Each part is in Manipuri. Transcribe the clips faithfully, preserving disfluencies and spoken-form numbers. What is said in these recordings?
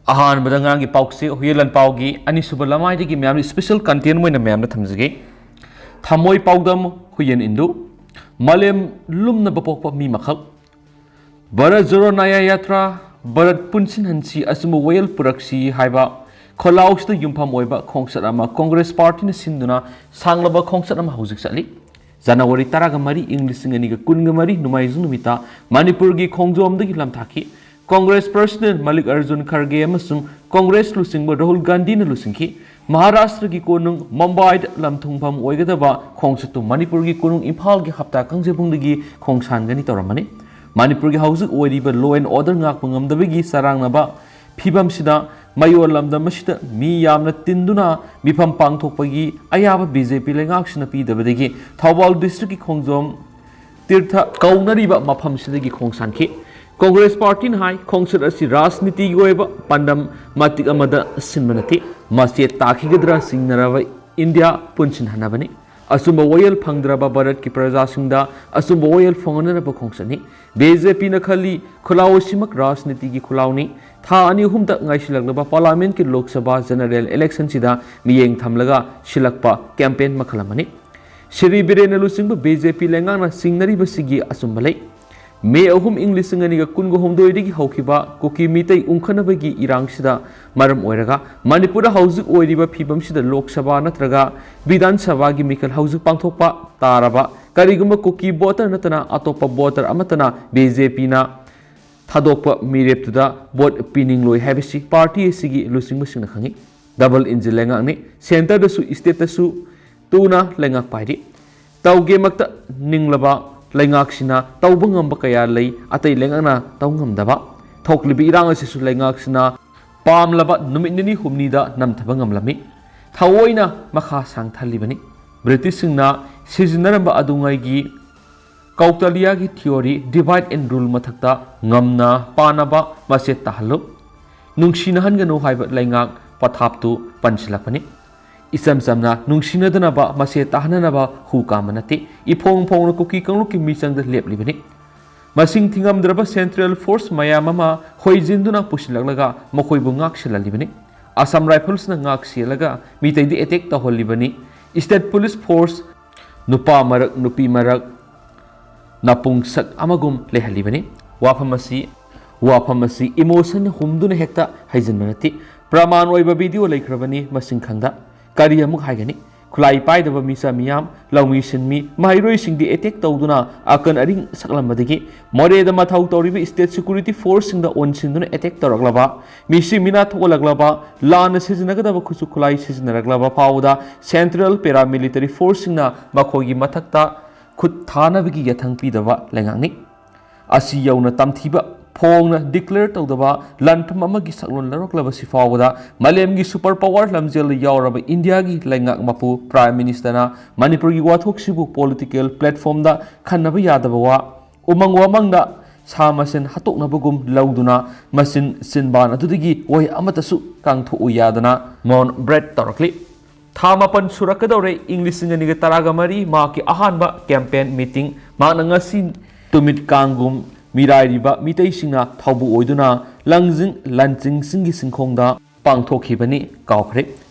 ꯑꯍꯥꯟꯕꯗ ꯉꯔꯥꯡꯒꯤ ꯄꯥꯎꯆꯦ ꯍꯨꯏꯌꯦꯟ ꯂꯥꯟꯄꯥꯎꯒꯤ ꯑꯅꯤꯁꯨꯕ ꯂꯃꯥꯏꯗꯒꯤ ꯃꯌꯥꯝꯅ special content ꯑꯣꯏꯅ ꯃꯌꯥꯝꯗ ꯊꯝꯖꯒꯦ꯫ ꯊꯃꯣꯏ ꯄꯥꯎꯗꯝ ꯍꯨꯏꯌꯦꯟ ꯏꯟꯗꯨ꯫ ꯃꯥꯂꯦꯝ ꯂꯨꯝꯅꯕ ꯄꯣꯛꯄ ꯃꯤ ꯃꯈꯜ꯫ ꯚꯥꯔꯠ ꯖꯣꯔꯣ ꯅ꯭ꯌꯥꯌ ꯌꯥꯇ꯭ꯔꯥ, ꯚꯥꯔꯠ ꯄꯨꯟꯁꯤꯟꯍꯟꯁꯤ ꯑꯆꯨꯝꯕ ꯋꯥꯌꯦꯜ ꯄꯨꯔꯛꯁꯤ ꯍꯥꯏꯕ ꯈꯣꯜꯂꯥꯎꯁꯤꯗ ꯌꯨꯝꯐꯝ ꯑꯣꯏꯕ ꯈꯣꯡꯆꯠ ꯑꯃ ꯀꯣꯡꯒ꯭ꯔꯦꯁ ꯄꯥꯔꯇꯤꯅ ꯁꯤꯟꯗꯨꯅ ꯁꯥꯡꯂꯕ ꯈꯣꯡꯆꯠ ꯑꯃ ꯍꯧꯖꯤꯛ ꯆꯠꯂꯤ꯫ ꯖꯅꯋꯥꯔꯤ ꯇꯔꯥꯒ ꯃꯔꯤ, ꯏꯪ ꯂꯤꯁꯤꯡ ꯑꯅꯤꯒ ꯀꯨꯟꯒ ꯃꯔꯤ, ꯅꯣꯡꯃꯥꯏꯖꯤꯡ ꯅꯨꯃꯤꯠꯇ ꯃꯅꯤꯄꯨꯔꯒꯤ ꯈꯣꯡꯖꯣꯝꯗꯒꯤ ꯂꯝꯊꯥꯈꯤ꯫ ꯀꯣꯡꯒ꯭ꯔꯦꯁ ꯄ꯭ꯔꯁꯤꯗꯦꯟ ꯃꯜꯂꯤꯛ ꯑꯔꯖꯨꯟ ꯈꯔꯒꯦ ꯑꯃꯁꯨꯡ ꯀꯣꯡꯒ꯭ꯔꯦꯁ ꯂꯨꯆꯤꯡꯕ ꯔꯥꯍꯨꯜ ꯒꯥꯟꯙꯤꯅ ꯂꯨꯆꯤꯡꯈꯤ꯫ ꯃꯍꯥꯔꯥꯁꯇ꯭ꯔꯒꯤ ꯀꯣꯅꯨꯡ ꯃꯨꯝꯕꯥꯏꯗ ꯂꯝꯊꯨꯡꯐꯝ ꯑꯣꯏꯒꯗꯕ ꯈꯣꯡꯆꯠꯇꯨ ꯃꯅꯤꯄꯨꯔꯒꯤ ꯀꯣꯅꯨꯡ ꯏꯝꯐꯥꯜꯒꯤ ꯍꯞꯇꯥ ꯀꯥꯡꯖꯩꯕꯨꯡꯗꯒꯤ ꯈꯣꯡꯁꯥꯟꯒꯅꯤ ꯇꯧꯔꯝꯕꯅꯤ꯫ ꯃꯅꯤꯄꯨꯔꯒꯤ ꯍꯧꯖꯤꯛ ꯑꯣꯏꯔꯤꯕ law and order ꯉꯥꯛꯄ ꯉꯝꯗꯕꯒꯤ ꯆꯔꯥꯡꯅꯕ ꯐꯤꯕꯝꯁꯤꯗ ꯃꯌꯣꯜ ꯂꯝꯗꯝ ꯑꯁꯤꯗ ꯃꯤ ꯌꯥꯝꯅ ꯇꯤꯟꯗꯨꯅ ꯃꯤꯐꯝ ꯄꯥꯡꯊꯣꯛꯄꯒꯤ ꯑꯌꯥꯕ ꯕꯤ ꯖꯦ ꯄꯤ ꯂꯩꯉꯥꯛꯁꯤꯅ ꯄꯤꯗꯕꯗꯒꯤ ꯊꯧꯕꯥꯜ districtꯀꯤ ꯈꯣꯡꯖꯣꯝ ꯇꯤꯔꯊ ꯀꯧꯅꯔꯤꯕ ꯃꯐꯝꯁꯤꯗꯒꯤ ꯈꯣꯡꯁꯥꯟꯈꯤ꯫ ꯀꯣꯡꯒ꯭ꯔꯦꯁ ꯄꯥꯔꯇꯤꯅ ꯍꯥꯏ, ꯈꯣꯡꯆꯠ ꯑꯁꯤ ꯔꯥꯖꯅꯤꯇꯤꯒꯤ ꯑꯣꯏꯕ ꯄꯥꯟꯗꯝ ꯃꯇꯤꯛ ꯑꯃꯗ ꯁꯤꯟꯕ ꯅꯠꯇꯦ꯫ ꯃꯆꯦꯠ ꯇꯥꯈꯤꯒꯗ꯭ꯔꯥ ꯆꯤꯡꯅꯔꯕ ꯏꯟꯗꯤꯌꯥ ꯄꯨꯟꯁꯤꯟꯍꯟꯅꯕꯅꯤ꯫ ꯑꯆꯨꯝꯕ ꯋꯥꯌꯦꯜ ꯐꯪꯗ꯭ꯔꯕ ꯚꯥꯔꯠꯀꯤ ꯄ꯭ꯔꯖꯥꯁꯤꯡꯗ ꯑꯆꯨꯝꯕ ꯋꯥꯌꯦꯜ ꯐꯪꯍꯟꯅꯅꯕ ꯈꯣꯡꯆꯠꯅꯤ꯫ ꯕꯤ ꯖꯦ ꯄꯤꯅ ꯈꯜꯂꯤ, ꯈꯨꯜꯂꯥꯎ ꯑꯁꯤꯃꯛ ꯔꯥꯖꯅꯤꯇꯤꯒꯤ ꯈꯨꯜꯂꯥꯎꯅꯤ꯫ ꯊꯥ ꯑꯅꯤ ꯑꯍꯨꯝꯗ ꯉꯥꯏꯁꯤꯜꯂꯛꯂꯕ ꯄꯥꯔꯂꯥꯃꯦꯟꯠꯀꯤ ꯂꯣꯛ ꯁꯚꯥ ꯖꯦꯅꯔꯦꯜ ꯏꯂꯦꯛꯁꯟꯁꯤꯗ ꯃꯤꯠꯌꯦꯡ ꯊꯝꯂꯒ ꯁꯤꯜꯂꯛꯄ campaign ꯃꯈꯜ ꯑꯃꯅꯤ꯫ ꯁ꯭ꯔꯤ ꯕꯤꯔꯦꯟꯅ ꯂꯨꯆꯤꯡꯕ ꯕꯤ ꯖꯦ ꯄꯤ ꯂꯩꯉꯥꯛꯅ ꯆꯤꯡꯅꯔꯤꯕꯁꯤꯒꯤ ꯑꯆꯨꯝꯕ ꯂꯩ꯫ ꯃꯦ ꯑꯍꯨꯝ, ꯏꯪ ꯂꯤꯁꯤꯡ ꯑꯅꯤꯒ ꯀꯨꯟꯒ ꯍꯨꯝꯗꯣꯏꯗꯒꯤ ꯍꯧꯈꯤꯕ ꯀꯨꯀꯤ ꯃꯤꯇꯩ ꯎꯪꯈꯠꯅꯕꯒꯤ ꯏꯔꯥꯡꯁꯤꯗ ꯃꯔꯝ ꯑꯣꯏꯔꯒ ꯃꯅꯤꯄꯨꯔꯗ ꯍꯧꯖꯤꯛ ꯑꯣꯏꯔꯤꯕ ꯐꯤꯕꯝꯁꯤꯗ ꯂꯣꯛ ꯁꯚꯥ ꯅꯠꯇ꯭ꯔꯒ ꯕꯤꯙꯥꯟ ꯁꯚꯥꯒꯤ ꯃꯤꯈꯜ ꯍꯧꯖꯤꯛ ꯄꯥꯡꯊꯣꯛꯄ ꯇꯥꯔꯕ ꯀꯔꯤꯒꯨꯝꯕ ꯀꯨꯀꯤ voter ꯅꯠꯇꯅ ꯑꯇꯣꯞꯄ voter ꯑꯃꯠꯇꯅ ꯕꯤ ꯖꯦ ꯄꯤꯅ ꯊꯥꯗꯣꯛꯄ ꯃꯤꯔꯦꯞꯇꯨꯗ vote ꯄꯤꯅꯤꯡꯂꯣꯏ ꯍꯥꯏꯕꯁꯤ ꯄꯥꯔꯇꯤ ꯑꯁꯤꯒꯤ ꯂꯨꯆꯤꯡꯕꯁꯤꯡꯅ ꯈꯪꯏ꯫ Double engine ꯂꯩꯉꯥꯛꯅꯤ꯫ Centreꯗꯁꯨ stateꯇꯁꯨ ꯇꯨꯅ ꯂꯩꯉꯥꯛ ꯄꯥꯏꯔꯤ꯫ ꯇꯧꯒꯦꯃꯛꯇ ꯅꯤꯡꯂꯕ ꯂꯩꯉꯥꯛꯁꯤꯅ ꯇꯧꯕ ꯉꯝꯕ ꯀꯌꯥ ꯂꯩ, ꯑꯇꯩ ꯂꯩꯉꯥꯛꯅ ꯇꯧ ꯉꯝꯗꯕ꯫ ꯊꯣꯛꯂꯤꯕ ꯏꯔꯥꯡ ꯑꯁꯤꯁꯨ ꯂꯩꯉꯥꯛꯁꯤꯅ ꯄꯥꯝꯂꯕ ꯅꯨꯃꯤꯠ ꯅꯤꯅꯤ ꯍꯨꯝꯅꯤꯗ ꯅꯝꯊꯕ ꯉꯝꯂꯝꯃꯤ꯫ ꯊꯑꯣꯏꯅ ꯃꯈꯥ ꯁꯥꯡꯊꯍꯜꯂꯤꯕꯅꯤ꯫ ꯕ꯭ꯔꯤꯇꯤꯁꯁꯤꯡꯅ ꯁꯤꯖꯤꯟꯅꯔꯝꯕ ꯑꯗꯨꯉꯩꯒꯤ ꯀꯧꯇꯂꯤꯌꯥꯒꯤ theory, divide and rule ꯃꯊꯛꯇ ꯉꯝꯅ ꯄꯥꯅꯕ ꯃꯆꯦꯠ ꯇꯥꯍꯜꯂꯨ꯫ ꯅꯨꯡꯁꯤꯅꯍꯟꯒꯅꯨ ꯍꯥꯏꯕ ꯂꯩꯉꯥꯛ ꯄꯊꯥꯞꯇꯨ ꯄꯟꯁꯤꯜꯂꯛꯄꯅꯤ꯫ ꯏꯆꯝ ꯆꯝꯅ ꯅꯨꯡꯁꯤꯅꯗꯅꯕ ꯃꯆꯦꯠ ꯇꯥꯍꯟꯅꯅꯕ ꯍꯨ ꯀꯥꯝꯕ ꯅꯠꯇꯦ, ꯏꯐꯣꯡ ꯐꯣꯡꯅ ꯀꯨꯀꯤ ꯀꯥꯡꯂꯨꯞꯀꯤ ꯃꯤꯆꯪꯗ ꯂꯦꯞꯂꯤꯕꯅꯤ꯫ ꯃꯁꯤꯡ ꯊꯤꯉꯝꯗ꯭ꯔꯕ ꯁꯦꯟꯇ꯭ꯔꯦꯜ ꯐꯣꯔꯁ ꯃꯌꯥꯝ ꯑꯃ ꯍꯣꯏꯖꯤꯟꯗꯨꯅ ꯄꯨꯁꯤꯜꯂꯛꯂꯒ ꯃꯈꯣꯏꯕꯨ ꯉꯥꯛ ꯁꯦꯜꯍꯜꯂꯤꯕꯅꯤ꯫ ꯑꯁꯥꯝ ꯔꯥꯏꯐꯜꯁꯅ ꯉꯥꯛ ꯁꯦꯜꯂꯒ ꯃꯤꯇꯩꯗꯤ ꯑꯦꯇꯦꯛ ꯇꯧꯍꯜꯂꯤꯕꯅꯤ꯫ ꯁ꯭ꯇꯦꯠ ꯄꯨꯂꯤꯁ ꯐꯣꯔꯁ ꯅꯨꯄꯥ ꯃꯔꯛ ꯅꯨꯄꯤ ꯃꯔꯛ ꯅꯄꯨꯡꯁꯛ ꯑꯃꯒꯨꯝ ꯂꯩꯍꯜꯂꯤꯕꯅꯤ꯫ ꯋꯥꯐꯝ ꯑꯁꯤ ꯋꯥꯐꯝ ꯑꯁꯤ ꯏꯃꯣꯁꯟ ꯍꯨꯝꯗꯨꯅ ꯍꯦꯛꯇ ꯍꯩꯖꯤꯟꯕ ꯅꯠꯇꯦ꯫ ꯄ꯭ꯔꯃꯥꯟ ꯑꯣꯏꯕ ꯚꯤꯗꯤꯑꯣ ꯂꯩꯈ꯭ꯔꯕꯅꯤ ꯃꯁꯤꯡ ꯈꯪꯗ꯫ ꯀꯔꯤ ꯑꯃꯨꯛ ꯍꯥꯏꯒꯅꯤ? ꯈꯨꯠꯂꯥꯏ ꯄꯥꯏꯗꯕ ꯃꯤꯁꯛ ꯃꯤꯌꯥꯝ, ꯂꯧꯃꯤ ꯁꯤꯟꯃꯤ, ꯃꯍꯩꯔꯣꯏꯁꯤꯡꯗꯤ ꯑꯦꯇꯦꯛ ꯇꯧꯗꯨꯅ ꯑꯀꯟ ꯑꯔꯤꯡ ꯁꯛꯂꯝꯕꯗꯒꯤ ꯃꯣꯔꯦꯗ ꯃꯊꯧ ꯇꯧꯔꯤꯕ ꯁ꯭ꯇꯦꯠ ꯁꯦꯀ꯭ꯌꯨꯔꯤꯇꯤ ꯐꯣꯔꯁꯁꯤꯡꯗ ꯑꯣꯟꯁꯤꯟꯗꯨꯅ ꯑꯦꯇꯦꯛ ꯇꯧꯔꯛꯂꯕ, ꯃꯤꯁꯤ ꯃꯤꯅꯥ ꯊꯣꯛꯍꯜꯂꯛꯂꯕ, ꯂꯥꯟꯅ ꯁꯤꯖꯤꯟꯅꯒꯗꯕ ꯈꯨꯠꯁꯨ ꯈꯨꯠꯂꯥꯏ ꯁꯤꯖꯤꯟꯅꯔꯛꯂꯕ ꯐꯥꯎꯕꯗ ꯁꯦꯟꯇ꯭ꯔꯦꯜ ꯄꯦꯔꯥꯃꯤꯂꯤꯇꯔꯤ ꯐꯣꯔꯁꯁꯤꯡꯅ ꯃꯈꯣꯏꯒꯤ ꯃꯊꯛꯇ ꯈꯨꯠ ꯊꯥꯅꯕꯒꯤ ꯌꯥꯊꯪ ꯄꯤꯗꯕ ꯂꯩꯉꯥꯛꯅꯤ꯫ ꯑꯁꯤ ꯌꯧꯅ ꯇꯝꯊꯤꯕ ꯐꯣꯡꯅ ꯗꯤꯀ꯭ꯂꯦꯌꯔ ꯇꯧꯗꯕ ꯂꯥꯟꯐꯝ ꯑꯃꯒꯤ ꯁꯛꯂꯣꯟ ꯂꯧꯔꯛꯂꯕꯁꯤ ꯐꯥꯎꯕꯗ ꯃꯥꯂꯦꯝꯒꯤ ꯁꯨꯄꯔ ꯄꯥꯋꯔ ꯂꯝꯖꯦꯜꯗ ꯌꯥꯎꯔꯕ ꯏꯟꯗꯤꯌꯥꯒꯤ ꯂꯩꯉꯥꯛ ꯃꯄꯨ ꯄ꯭ꯔꯥꯏꯝ ꯃꯤꯅꯤꯁꯇꯔꯅ ꯃꯅꯤꯄꯨꯔꯒꯤ ꯋꯥꯊꯣꯛꯁꯤꯕꯨ ꯄꯣꯂꯤꯇꯤꯀꯦꯜ ꯄ꯭ꯂꯦꯠꯐꯣꯝꯗ ꯈꯟꯅꯕ ꯌꯥꯗꯕ ꯋꯥ, ꯎꯃꯪ ꯋꯥꯃꯪꯗ ꯁꯥ ꯃꯁꯦꯟ ꯍꯥꯠꯇꯣꯛꯅꯕꯒꯨꯝ ꯂꯧꯗꯨꯅ ꯃꯆꯤꯟ ꯆꯤꯟꯕꯥꯟ ꯑꯗꯨꯗꯒꯤ ꯋꯥꯍꯩ ꯑꯃꯠꯇꯁꯨ ꯀꯥꯡꯊꯣꯛꯎ ꯌꯥꯗꯅ ꯃꯥꯎꯟ ꯕ꯭ꯔꯦꯠ ꯇꯧꯔꯛꯂꯤ꯫ ꯊꯥ ꯃꯥꯄꯟ ꯁꯨꯔꯛꯀꯗꯧꯔꯦ ꯏꯪ ꯂꯤꯁꯤꯡ ꯑꯅꯤꯒ ꯇꯔꯥꯒ ꯃꯔꯤ ꯃꯍꯥꯛꯀꯤ ꯑꯍꯥꯟꯕ ꯀꯦꯝꯄꯦꯟ ꯃꯤꯇꯤꯡ꯫ ꯃꯍꯥꯛꯅ ꯉꯁꯤ ꯇꯨꯃꯤꯠ ꯀꯥꯡꯒꯨꯝ ꯃꯤꯔꯥꯏꯔꯤꯕ ꯃꯤꯇꯩꯁꯤꯡꯅ ꯊꯧꯕꯨ ꯑꯣꯏꯗꯨꯅ ꯂꯪꯖꯤꯡ ꯂꯟꯆꯤꯡꯁꯤꯡꯒꯤ ꯁꯤꯡꯈꯣꯡꯗ ꯄꯥꯡꯊꯣꯛꯈꯤꯕꯅꯤ ꯀꯥꯎꯈ꯭ꯔꯦ꯫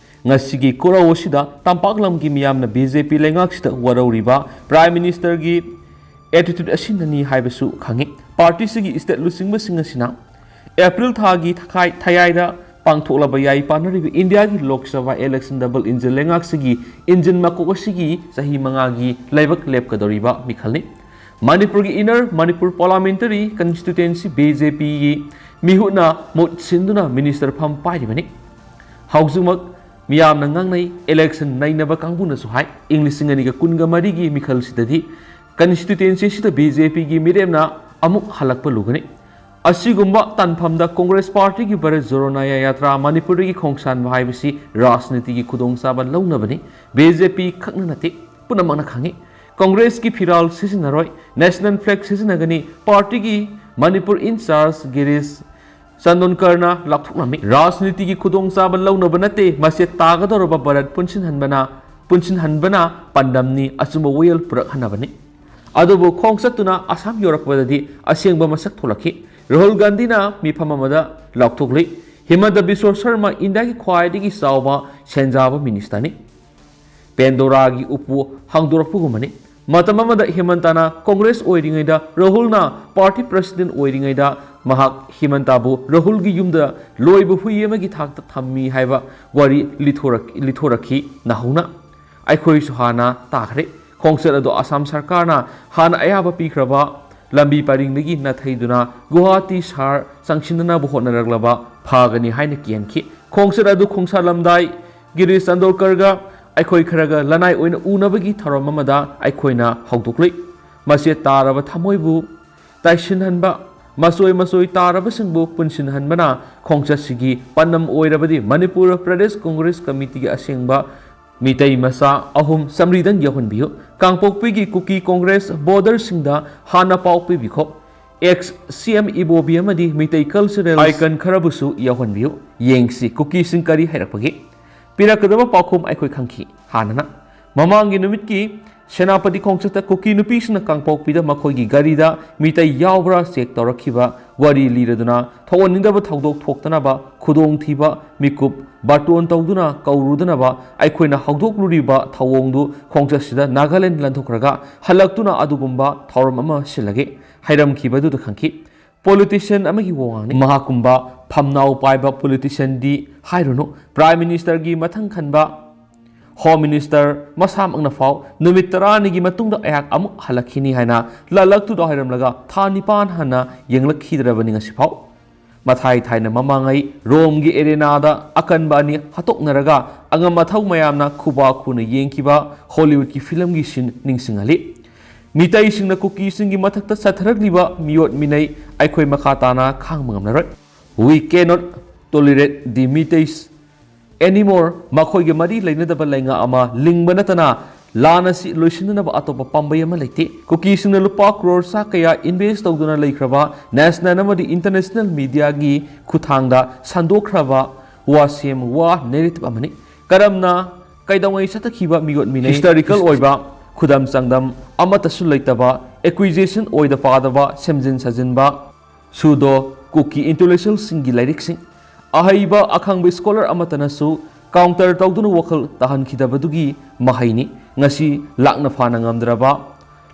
ꯉꯁꯤꯒꯤ ꯀꯣꯔꯧ ꯑꯁꯤꯗ ꯇꯝꯄꯥꯛ ꯂꯝꯒꯤ ꯃꯤꯌꯥꯝꯅ ꯕꯤ ꯖꯦ ꯄꯤ ꯂꯩꯉꯥꯛꯁꯤꯗ ꯋꯥꯔꯧꯔꯤꯕ ꯄ꯭ꯔꯥꯏꯝ ꯃꯤꯅꯤꯁꯇꯔꯒꯤ ꯑꯦꯇꯤꯇ꯭ꯌꯨꯠ ꯑꯁꯤꯅꯅꯤ ꯍꯥꯏꯕꯁꯨ ꯈꯪꯉꯤ꯫ ꯄꯥꯔꯇꯤꯁꯤꯒꯤ ꯁ꯭ꯇꯦꯠ ꯂꯨꯆꯤꯡꯕꯁꯤꯡ ꯑꯁꯤꯅ ꯑꯦꯄ꯭ꯔꯤꯜ ꯊꯥꯒꯤ ꯊꯈꯥꯏ ꯊꯌꯥꯏꯗ ꯄꯥꯡꯊꯣꯛꯂꯕ ꯌꯥꯏ ꯄꯥꯟꯅꯔꯤꯕ ꯏꯟꯗꯤꯌꯥꯒꯤ Lok Sabha election double engine ꯂꯩꯉꯥꯛꯁꯤꯒꯤ engine ꯃꯀꯣꯛ ꯑꯁꯤꯒꯤ ꯆꯍꯤ ꯃꯉꯥꯒꯤ ꯂꯥꯏꯕꯛ ꯂꯦꯞꯀꯗꯧꯔꯤꯕ ꯃꯤꯈꯜꯅꯤ꯫ ꯃꯅꯤꯄꯨꯔꯒꯤ inner Manipur ꯄꯥꯔꯂꯥꯃꯦꯟꯇꯔꯤ constituency B J ꯄꯤꯒꯤ ꯃꯤꯍꯨꯠꯅ ꯃꯍꯨꯠ ꯁꯤꯟꯗꯨꯅ ꯃꯤꯅꯤꯁꯇꯔ ꯐꯝ ꯄꯥꯏꯔꯤꯕꯅꯤ꯫ ꯍꯧꯖꯤꯛꯃꯛ ꯃꯤꯌꯥꯝꯅ ꯉꯥꯡꯅꯩ, ꯏꯂꯦꯛꯁꯟ ꯅꯩꯅꯕ ꯀꯥꯡꯕꯨꯅꯁꯨ ꯍꯥꯏ, ꯏꯪ ꯂꯤꯁꯤꯡ ꯑꯅꯤꯒ ꯀꯨꯟꯒ ꯃꯔꯤꯒꯤ ꯃꯤꯈꯜꯁꯤꯗꯗꯤ ꯀꯟꯁꯇꯤꯇ꯭ꯋꯦꯟꯁꯤ ꯑꯁꯤꯗ ꯕꯤ ꯖꯦ ꯄꯤꯒꯤ ꯃꯤꯔꯦꯞꯅ ꯑꯃꯨꯛ ꯍꯜꯂꯛꯄ ꯂꯨꯒꯅꯤ꯫ ꯑꯁꯤꯒꯨꯝꯕ ꯇꯥꯟꯐꯝꯗ ꯀꯣꯡꯒ꯭ꯔꯦꯁ ꯄꯥꯔꯇꯤꯒꯤ ꯚꯥꯔꯠ ꯖꯣꯔꯣ ꯅꯌꯥ ꯌꯥꯇ꯭ꯔꯥ ꯃꯅꯤꯄꯨꯔꯗꯒꯤ ꯈꯣꯡꯁꯥꯟꯕ ꯍꯥꯏꯕꯁꯤ ꯔꯥꯖꯅꯤꯇꯤꯒꯤ ꯈꯨꯗꯣꯡꯆꯥꯕ ꯂꯧꯅꯕꯅꯤ, ꯕꯤ ꯖꯦ ꯄꯤ ꯈꯛꯅ ꯅꯠꯇꯦ, ꯄꯨꯝꯅꯃꯛꯅ ꯈꯪꯏ꯫ ꯀꯣꯡꯒ꯭ꯔꯦꯁꯀꯤ ꯐꯤꯔꯥꯜ ꯁꯤꯖꯤꯟꯅꯔꯣꯏ, ꯅꯦꯁꯅꯦꯜ ꯐ꯭ꯂꯦꯒ ꯁꯤꯖꯤꯟꯅꯒꯅꯤ, ꯄꯥꯔꯇꯤꯒꯤ ꯃꯅꯤꯄꯨꯔ ꯏꯟꯆꯥꯔꯖ ꯒꯤꯔꯤꯁ ꯆꯟꯗꯣꯟꯀꯔꯅ ꯂꯥꯎꯊꯣꯛꯂꯝꯃꯤ꯫ ꯔꯥꯖꯅꯤꯇꯤꯒꯤ ꯈꯨꯗꯣꯡꯆꯥꯕ ꯂꯧꯅꯕ ꯅꯠꯇꯦ, ꯃꯁꯦ ꯇꯥꯒꯗꯧꯔꯕ ꯚꯥꯔꯠ ꯄꯨꯟꯁꯤꯟꯍꯟꯕꯅ, ꯄꯨꯟꯁꯤꯟꯍꯟꯕꯅ ꯄꯥꯟꯗꯝꯅꯤ, ꯑꯆꯨꯝꯕ ꯋꯥꯌꯦꯜ ꯄꯨꯔꯛꯍꯟꯅꯕꯅꯤ꯫ ꯑꯗꯨꯕꯨ ꯈꯣꯡꯆꯠꯇꯨꯅ ꯑꯁꯥꯝ ꯌꯧꯔꯛꯄꯗꯗꯤ ꯑꯁꯦꯡꯕ ꯃꯁꯛ ꯊꯣꯛꯂꯛꯈꯤ꯫ ꯔꯥꯍꯨꯜ ꯒꯥꯟꯙꯤꯅ ꯃꯤꯐꯝ ꯑꯃꯗ ꯂꯥꯎꯊꯣꯛꯂꯤ, "ꯍꯤꯃꯟꯇ ꯕꯤꯁ꯭ꯋ ꯁꯔꯃ ꯏꯟꯗꯤꯌꯥꯒꯤ ꯈ꯭ꯋꯥꯏꯗꯒꯤ ꯆꯥꯎꯕ ꯁꯦꯟꯖꯥꯕ ꯃꯤꯅꯤꯁꯇꯔꯅꯤ"꯫ ꯄꯦꯟꯗꯣꯔꯥꯒꯤ ꯎꯄꯨ ꯍꯥꯡꯗꯣꯔꯛꯄꯒꯨꯝꯕꯅꯤ꯫ ꯃꯇꯝ ꯑꯃꯗ ꯍꯤꯃꯟꯇꯅ ꯀꯣꯡꯒ꯭ꯔꯦꯁ ꯑꯣꯏꯔꯤꯉꯩꯗ, ꯔꯥꯍꯨꯜꯅ ꯄꯥꯔꯇꯤ ꯄ꯭ꯔꯦꯁꯤꯗꯦꯟꯠ ꯑꯣꯏꯔꯤꯉꯩꯗ, ꯃꯍꯥꯛ ꯍꯤꯃꯟꯇꯕꯨ ꯔꯥꯍꯨꯜꯒꯤ ꯌꯨꯝꯗ ꯂꯣꯏꯕ ꯍꯨꯏ ꯑꯃꯒꯤ ꯊꯥꯛꯇ ꯊꯝꯃꯤ ꯍꯥꯏꯕ ꯋꯥꯔꯤ ꯂꯤꯊꯣꯔꯛ-, ꯂꯤꯊꯣꯔꯛꯈꯤ ꯅꯧꯍꯧꯅ꯫ ꯑꯩꯈꯣꯏꯁꯨ ꯍꯥꯟꯅ ꯇꯥꯈ꯭ꯔꯦ꯫ ꯈꯣꯡꯆꯠ ꯑꯗꯨ ꯑꯁꯥꯝ ꯁꯔꯀꯥꯔꯅ ꯍꯥꯟꯅ ꯑꯌꯥꯕ ꯄꯤꯈ꯭ꯔꯕ ꯂꯝꯕꯤ ꯄꯔꯤꯡꯗꯒꯤ ꯅꯥꯊꯩꯗꯨꯅ ꯒꯨꯋꯥꯍꯥꯇꯤ ꯁꯍꯔ ꯆꯪꯁꯤꯟꯅꯅꯕ ꯍꯣꯠꯅꯔꯛꯂꯕ ꯐꯒꯅꯤ ꯍꯥꯏꯅ ꯀꯤꯍꯟꯈꯤ꯫ ꯈꯣꯡꯆꯠ ꯑꯗꯨ ꯈꯣꯡꯁꯥꯂꯝꯗꯥꯏ ꯒꯤꯔꯤꯁ ꯆꯟꯗꯣꯔꯀꯔꯒ ꯑꯩꯈꯣꯏ ꯈꯔꯒ ꯂꯅꯥꯏ ꯑꯣꯏꯅ ꯎꯅꯕꯒꯤ ꯊꯧꯔꯝ ꯑꯃꯗ ꯑꯩꯈꯣꯏꯅ ꯍꯧꯗꯣꯛꯂꯨꯏ꯫ ꯃꯆꯦꯠ ꯇꯥꯔꯕ ꯊꯃꯣꯏꯕꯨ ꯇꯥꯏꯁꯤꯟꯍꯟꯕ, ꯃꯆꯣꯏ ꯃꯆꯣꯏ ꯇꯥꯔꯕꯁꯤꯡꯕꯨ ꯄꯨꯟꯁꯤꯟꯍꯟꯕꯅ ꯈꯣꯡꯆꯠꯁꯤꯒꯤ ꯄꯥꯟꯗꯝ ꯑꯣꯏꯔꯕꯗꯤ ꯃꯅꯤꯄꯨꯔ ꯄ꯭ꯔꯗꯦꯁ ꯀꯣꯡꯒ꯭ꯔꯦꯁ ꯀꯃꯤꯇꯤꯒꯤ ꯑꯁꯦꯡꯕ ꯃꯤꯇꯩ ꯃꯆꯥ ꯑꯍꯨꯝ ꯆꯥꯃꯔꯤꯗꯪ ꯌꯥꯎꯍꯟꯕꯤꯌꯨ꯫ ꯀꯥꯡꯄꯣꯛꯄꯤꯒꯤ ꯀꯨꯀꯤ ꯀꯣꯡꯒ꯭ꯔꯦꯁ ꯕꯣꯔꯗꯔꯁꯤꯡꯗ ꯍꯥꯟꯅ ꯄꯥꯎ ꯄꯤꯕꯤꯈꯣ꯫ ꯑꯦꯛꯁ ꯁꯤ ꯑꯦꯝ ꯏꯕꯣꯕꯤ ꯑꯃꯗꯤ ꯃꯤꯇꯩ ꯀꯜꯆꯔꯦꯜ ꯑꯥꯏꯀꯟ ꯈꯔꯕꯨꯁꯨ ꯌꯥꯎꯍꯟꯕꯤꯌꯨ꯫ ꯌꯦꯡꯁꯤ ꯀꯨꯀꯤꯁꯤꯡ ꯀꯔꯤ ꯍꯥꯏꯔꯛꯄꯒꯦ꯫ ꯄꯤꯔꯛꯀꯗꯕ ꯄꯥꯎꯈꯨꯝ ꯑꯩꯈꯣꯏ ꯈꯪꯈꯤ꯫ ꯍꯥꯟꯅꯅ ꯃꯃꯥꯡꯒꯤ ꯅꯨꯃꯤꯠꯀꯤ ꯁꯦꯅꯥꯄꯇꯤ ꯈꯣꯡꯆꯠꯇ ꯀꯨꯀꯤ ꯅꯨꯄꯤꯁꯤꯡꯅ ꯀꯥꯡꯄꯣꯛꯄꯤꯗ ꯃꯈꯣꯏꯒꯤ ꯒꯥꯔꯤꯗ ꯃꯤꯇꯩ ꯌꯥꯎꯕ꯭ꯔꯥ ꯆꯦꯛ ꯇꯧꯔꯛꯈꯤꯕ ꯋꯥꯔꯤ ꯂꯤꯔꯗꯨꯅ ꯊꯣꯛꯍꯟꯅꯤꯡꯗꯕ ꯊꯧꯗꯣꯛ ꯊꯣꯛꯇꯅꯕ ꯈꯨꯗꯣꯡꯊꯤꯕ ꯃꯤꯀꯨꯞ ꯕꯥꯔꯇꯣꯟ ꯇꯧꯗꯨꯅ ꯀꯧꯔꯨꯗꯅꯕ ꯑꯩꯈꯣꯏꯅ ꯍꯧꯗꯣꯛꯂꯨꯔꯤꯕ ꯊꯧꯑꯣꯡꯗꯨ ꯈꯣꯡꯆꯠꯁꯤꯗ ꯅꯥꯒꯥꯂꯦꯟ ꯂꯟꯊꯣꯛꯈ꯭ꯔꯒ ꯍꯜꯂꯛꯇꯨꯅ ꯑꯗꯨꯒꯨꯝꯕ ꯊꯧꯔꯝ ꯑꯃ ꯁꯤꯜꯂꯒꯦ ꯍꯥꯏꯔꯝꯈꯤꯕꯗꯨꯗ ꯈꯪꯈꯤ꯫ ꯄꯣꯂꯤꯇꯤꯁꯤꯌꯟ ꯑꯃꯒꯤ ꯋꯥꯉꯥꯡꯅꯤ꯫ ꯃꯍꯥꯛꯀꯨꯝꯕ ꯐꯝꯅꯥꯎ ꯄꯥꯏꯕ ꯄꯣꯂꯤꯇꯤꯁꯤꯌꯟꯗꯤ ꯍꯥꯏꯔꯨꯅꯨ, ꯄ꯭ꯔꯥꯏꯝ ꯃꯤꯅꯤꯁꯇꯔꯒꯤ ꯃꯊꯪ ꯈꯟꯕ ꯍꯣꯝ ꯃꯤꯅꯤꯁꯇꯔ ꯃꯁꯥꯃꯛꯅ ꯐꯥꯎ ꯅꯨꯃꯤꯠ ꯇꯔꯥꯅꯤꯒꯤ ꯃꯇꯨꯡꯗ ꯑꯩꯍꯥꯛ ꯑꯃꯨꯛ ꯍꯜꯂꯛꯈꯤꯅꯤ ꯍꯥꯏꯅ ꯂꯥꯜꯂꯛꯇꯨꯗ ꯍꯥꯏꯔꯝꯂꯒ ꯊꯥ ꯅꯤꯄꯥꯟ ꯍꯥꯟꯅ ꯌꯦꯡꯂꯛꯈꯤꯗ꯭ꯔꯕꯅꯤ ꯉꯁꯤꯐꯥꯎ꯫ ꯃꯊꯥꯏ ꯊꯥꯏꯅ ꯃꯃꯥꯡꯉꯩ ꯔꯣꯝꯒꯤ ꯑꯦꯔꯦꯅꯥꯗ ꯑꯀꯟꯕ ꯑꯅꯤ ꯍꯥꯠꯇꯣꯛꯅꯔꯒ ꯑꯉꯝ ꯑꯊꯧ ꯃꯌꯥꯝꯅ ꯈꯨꯕꯥꯛ ꯈꯨꯅ ꯌꯦꯡꯈꯤꯕ ꯍꯣꯂꯤꯋꯨꯗꯀꯤ ꯐꯤꯂꯝꯒꯤ ꯁꯤꯟ ꯅꯤꯡꯁꯤꯡꯍꯜꯂꯤ꯫ ꯃꯤꯇꯩꯁꯤꯡꯅ ꯀꯨꯀꯤꯁꯤꯡꯒꯤ ꯃꯊꯛꯇ ꯆꯠꯊꯔꯛꯂꯤꯕ ꯃꯤꯑꯣꯠ ꯃꯤꯅꯩ ꯑꯩꯈꯣꯏ ꯃꯈꯥ ꯇꯥꯅ ꯈꯥꯡꯕ ꯉꯝꯂꯔꯣꯏ꯫ We cannot tolerate the Meiteis anymore꯫ ꯃꯈꯣꯏꯒ ꯃꯔꯤ ꯂꯩꯅꯗꯕ ꯂꯩꯉꯥꯛ ꯑꯃ ꯂꯤꯡꯕ ꯅꯠꯇꯅ ꯂꯥꯟ ꯑꯁꯤ ꯂꯣꯏꯁꯤꯟꯅꯅꯕ ꯑꯇꯣꯞꯄ ꯄꯥꯝꯕꯩ ꯑꯃ ꯂꯩꯇꯦ꯫ ꯀꯨꯀꯤꯁꯤꯡꯅ ꯂꯨꯄꯥ ꯀ꯭ꯔꯣꯔ ꯆꯥ ꯀꯌꯥ ꯏꯟꯚꯦꯁ ꯇꯧꯗꯨꯅ ꯂꯩꯈ꯭ꯔꯕ ꯅꯦꯁꯅꯦꯜ ꯑꯃꯗꯤ ꯏꯟꯇꯔꯅꯦꯁꯅꯦꯜ ꯃꯤꯗꯤꯌꯥꯒꯤ ꯈꯨꯠꯊꯥꯡꯗ ꯁꯟꯗꯣꯛꯈ꯭ꯔꯕ ꯋꯥꯁꯦꯝ ꯋꯥ ꯅꯦꯔꯦꯇꯤꯚ ꯑꯃꯅꯤ꯫ ꯀꯔꯝꯅ ꯀꯩꯗꯧꯉꯩ ꯆꯠꯊꯈꯤꯕ ꯃꯤꯑꯣꯠ ꯃꯤꯅꯩ ꯍꯤꯁꯇꯣꯔꯤꯀꯦꯜ ꯑꯣꯏꯕ ꯈꯨꯗꯝ ꯆꯥꯡꯗꯝ ꯑꯃꯠꯇꯁꯨ ꯂꯩꯇꯕ, ꯑꯦꯀ꯭ꯋꯤꯖꯤꯁꯟ ꯑꯣꯏꯗ ꯄꯥꯗꯕ ꯁꯦꯝꯖꯤꯟ ꯁꯥꯖꯤꯟꯕ, ꯁꯨꯗꯣ ꯀꯨꯀꯤ ꯏꯟꯇꯦꯂꯦꯛꯆꯨꯋꯦꯜꯁꯤꯡꯒꯤ ꯂꯥꯏꯔꯤꯛꯁꯤꯡ, ꯑꯍꯩꯕ ꯑꯈꯪꯕ ꯁ꯭ꯀꯣꯂꯔ ꯑꯃꯠꯇꯅꯁꯨ ꯀꯥꯎꯟꯇꯔ ꯇꯧꯗꯨꯅ ꯋꯥꯈꯜ ꯇꯥꯍꯟꯈꯤꯗꯕꯗꯨꯒꯤ ꯃꯍꯩꯅꯤ꯫ ꯉꯁꯤ ꯂꯥꯛꯅ ꯐꯥꯅ ꯉꯝꯗ꯭ꯔꯕ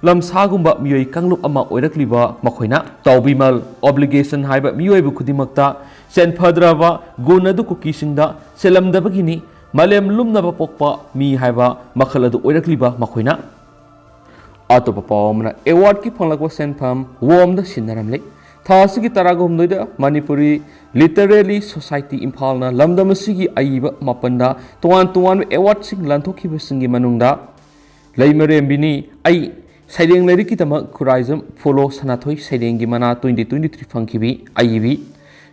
ꯂꯝꯁꯥꯒꯨꯝꯕ ꯃꯤꯑꯣꯏ ꯀꯥꯡꯂꯨꯞ ꯑꯃ ꯑꯣꯏꯔꯛꯂꯤꯕ ꯃꯈꯣꯏꯅ꯫ ꯇꯧꯕꯤꯃꯜ ꯑꯣꯕ꯭ꯂꯤꯒꯦꯁꯟ ꯍꯥꯏꯕ ꯃꯤꯑꯣꯏꯕ ꯈꯨꯗꯤꯡꯃꯛꯇ ꯆꯦꯟꯐꯗ꯭ꯔꯕ ꯒꯨꯟ ꯑꯗꯨ ꯀꯨꯀꯤꯁꯤꯡꯗ ꯆꯦꯜꯂꯝꯗꯕꯒꯤꯅꯤ꯫ ꯃꯥꯂꯦꯝ ꯂꯨꯝꯅꯕ ꯄꯣꯛꯄ ꯃꯤ ꯍꯥꯏꯕ ꯃꯈꯜ ꯑꯗꯨ ꯑꯣꯏꯔꯛꯂꯤꯕ ꯃꯈꯣꯏꯅ꯫ ꯑꯇꯣꯞꯄ ꯄꯥꯎ ꯑꯃꯅ, ꯑꯦꯋꯥꯔꯗꯀꯤ ꯐꯪꯂꯛꯄ ꯁꯦꯟꯐꯝ ꯋꯣꯝꯗ ꯁꯤꯟꯅꯔꯝꯂꯦ꯫ ꯊꯥ ꯑꯁꯤꯒꯤ ꯇꯔꯥꯍꯨꯝꯗꯣꯏꯗ ꯃꯅꯤꯄꯨꯔꯤ ꯂꯤꯇꯔꯦꯔꯤ ꯁꯣꯁꯥꯏꯇꯤ ꯏꯝꯐꯥꯜꯅ ꯂꯝꯗꯝ ꯑꯁꯤꯒꯤ ꯑꯏꯕ ꯃꯥꯄꯟꯗ ꯇꯣꯉꯥꯟ ꯇꯣꯉꯥꯟꯕ ꯑꯦꯋꯥꯔꯗꯁꯤꯡ ꯂꯥꯟꯊꯣꯛꯈꯤꯕꯁꯤꯡꯒꯤ ꯃꯅꯨꯡꯗ ꯂꯩꯃꯔꯦꯝꯕꯤꯅꯤ ꯑꯩ ꯁꯩꯔꯦꯡ ꯂꯩꯔꯤꯛꯀꯤꯗꯃꯛ ꯈꯨꯔꯥꯏꯖꯝ ꯐꯣꯂꯣ ꯁꯅꯥꯊꯣꯏ ꯁꯩꯔꯦꯡꯒꯤ ꯃꯅꯥ twenty twenty-three ꯐꯪꯈꯤꯕꯤ ꯑꯏꯕꯤ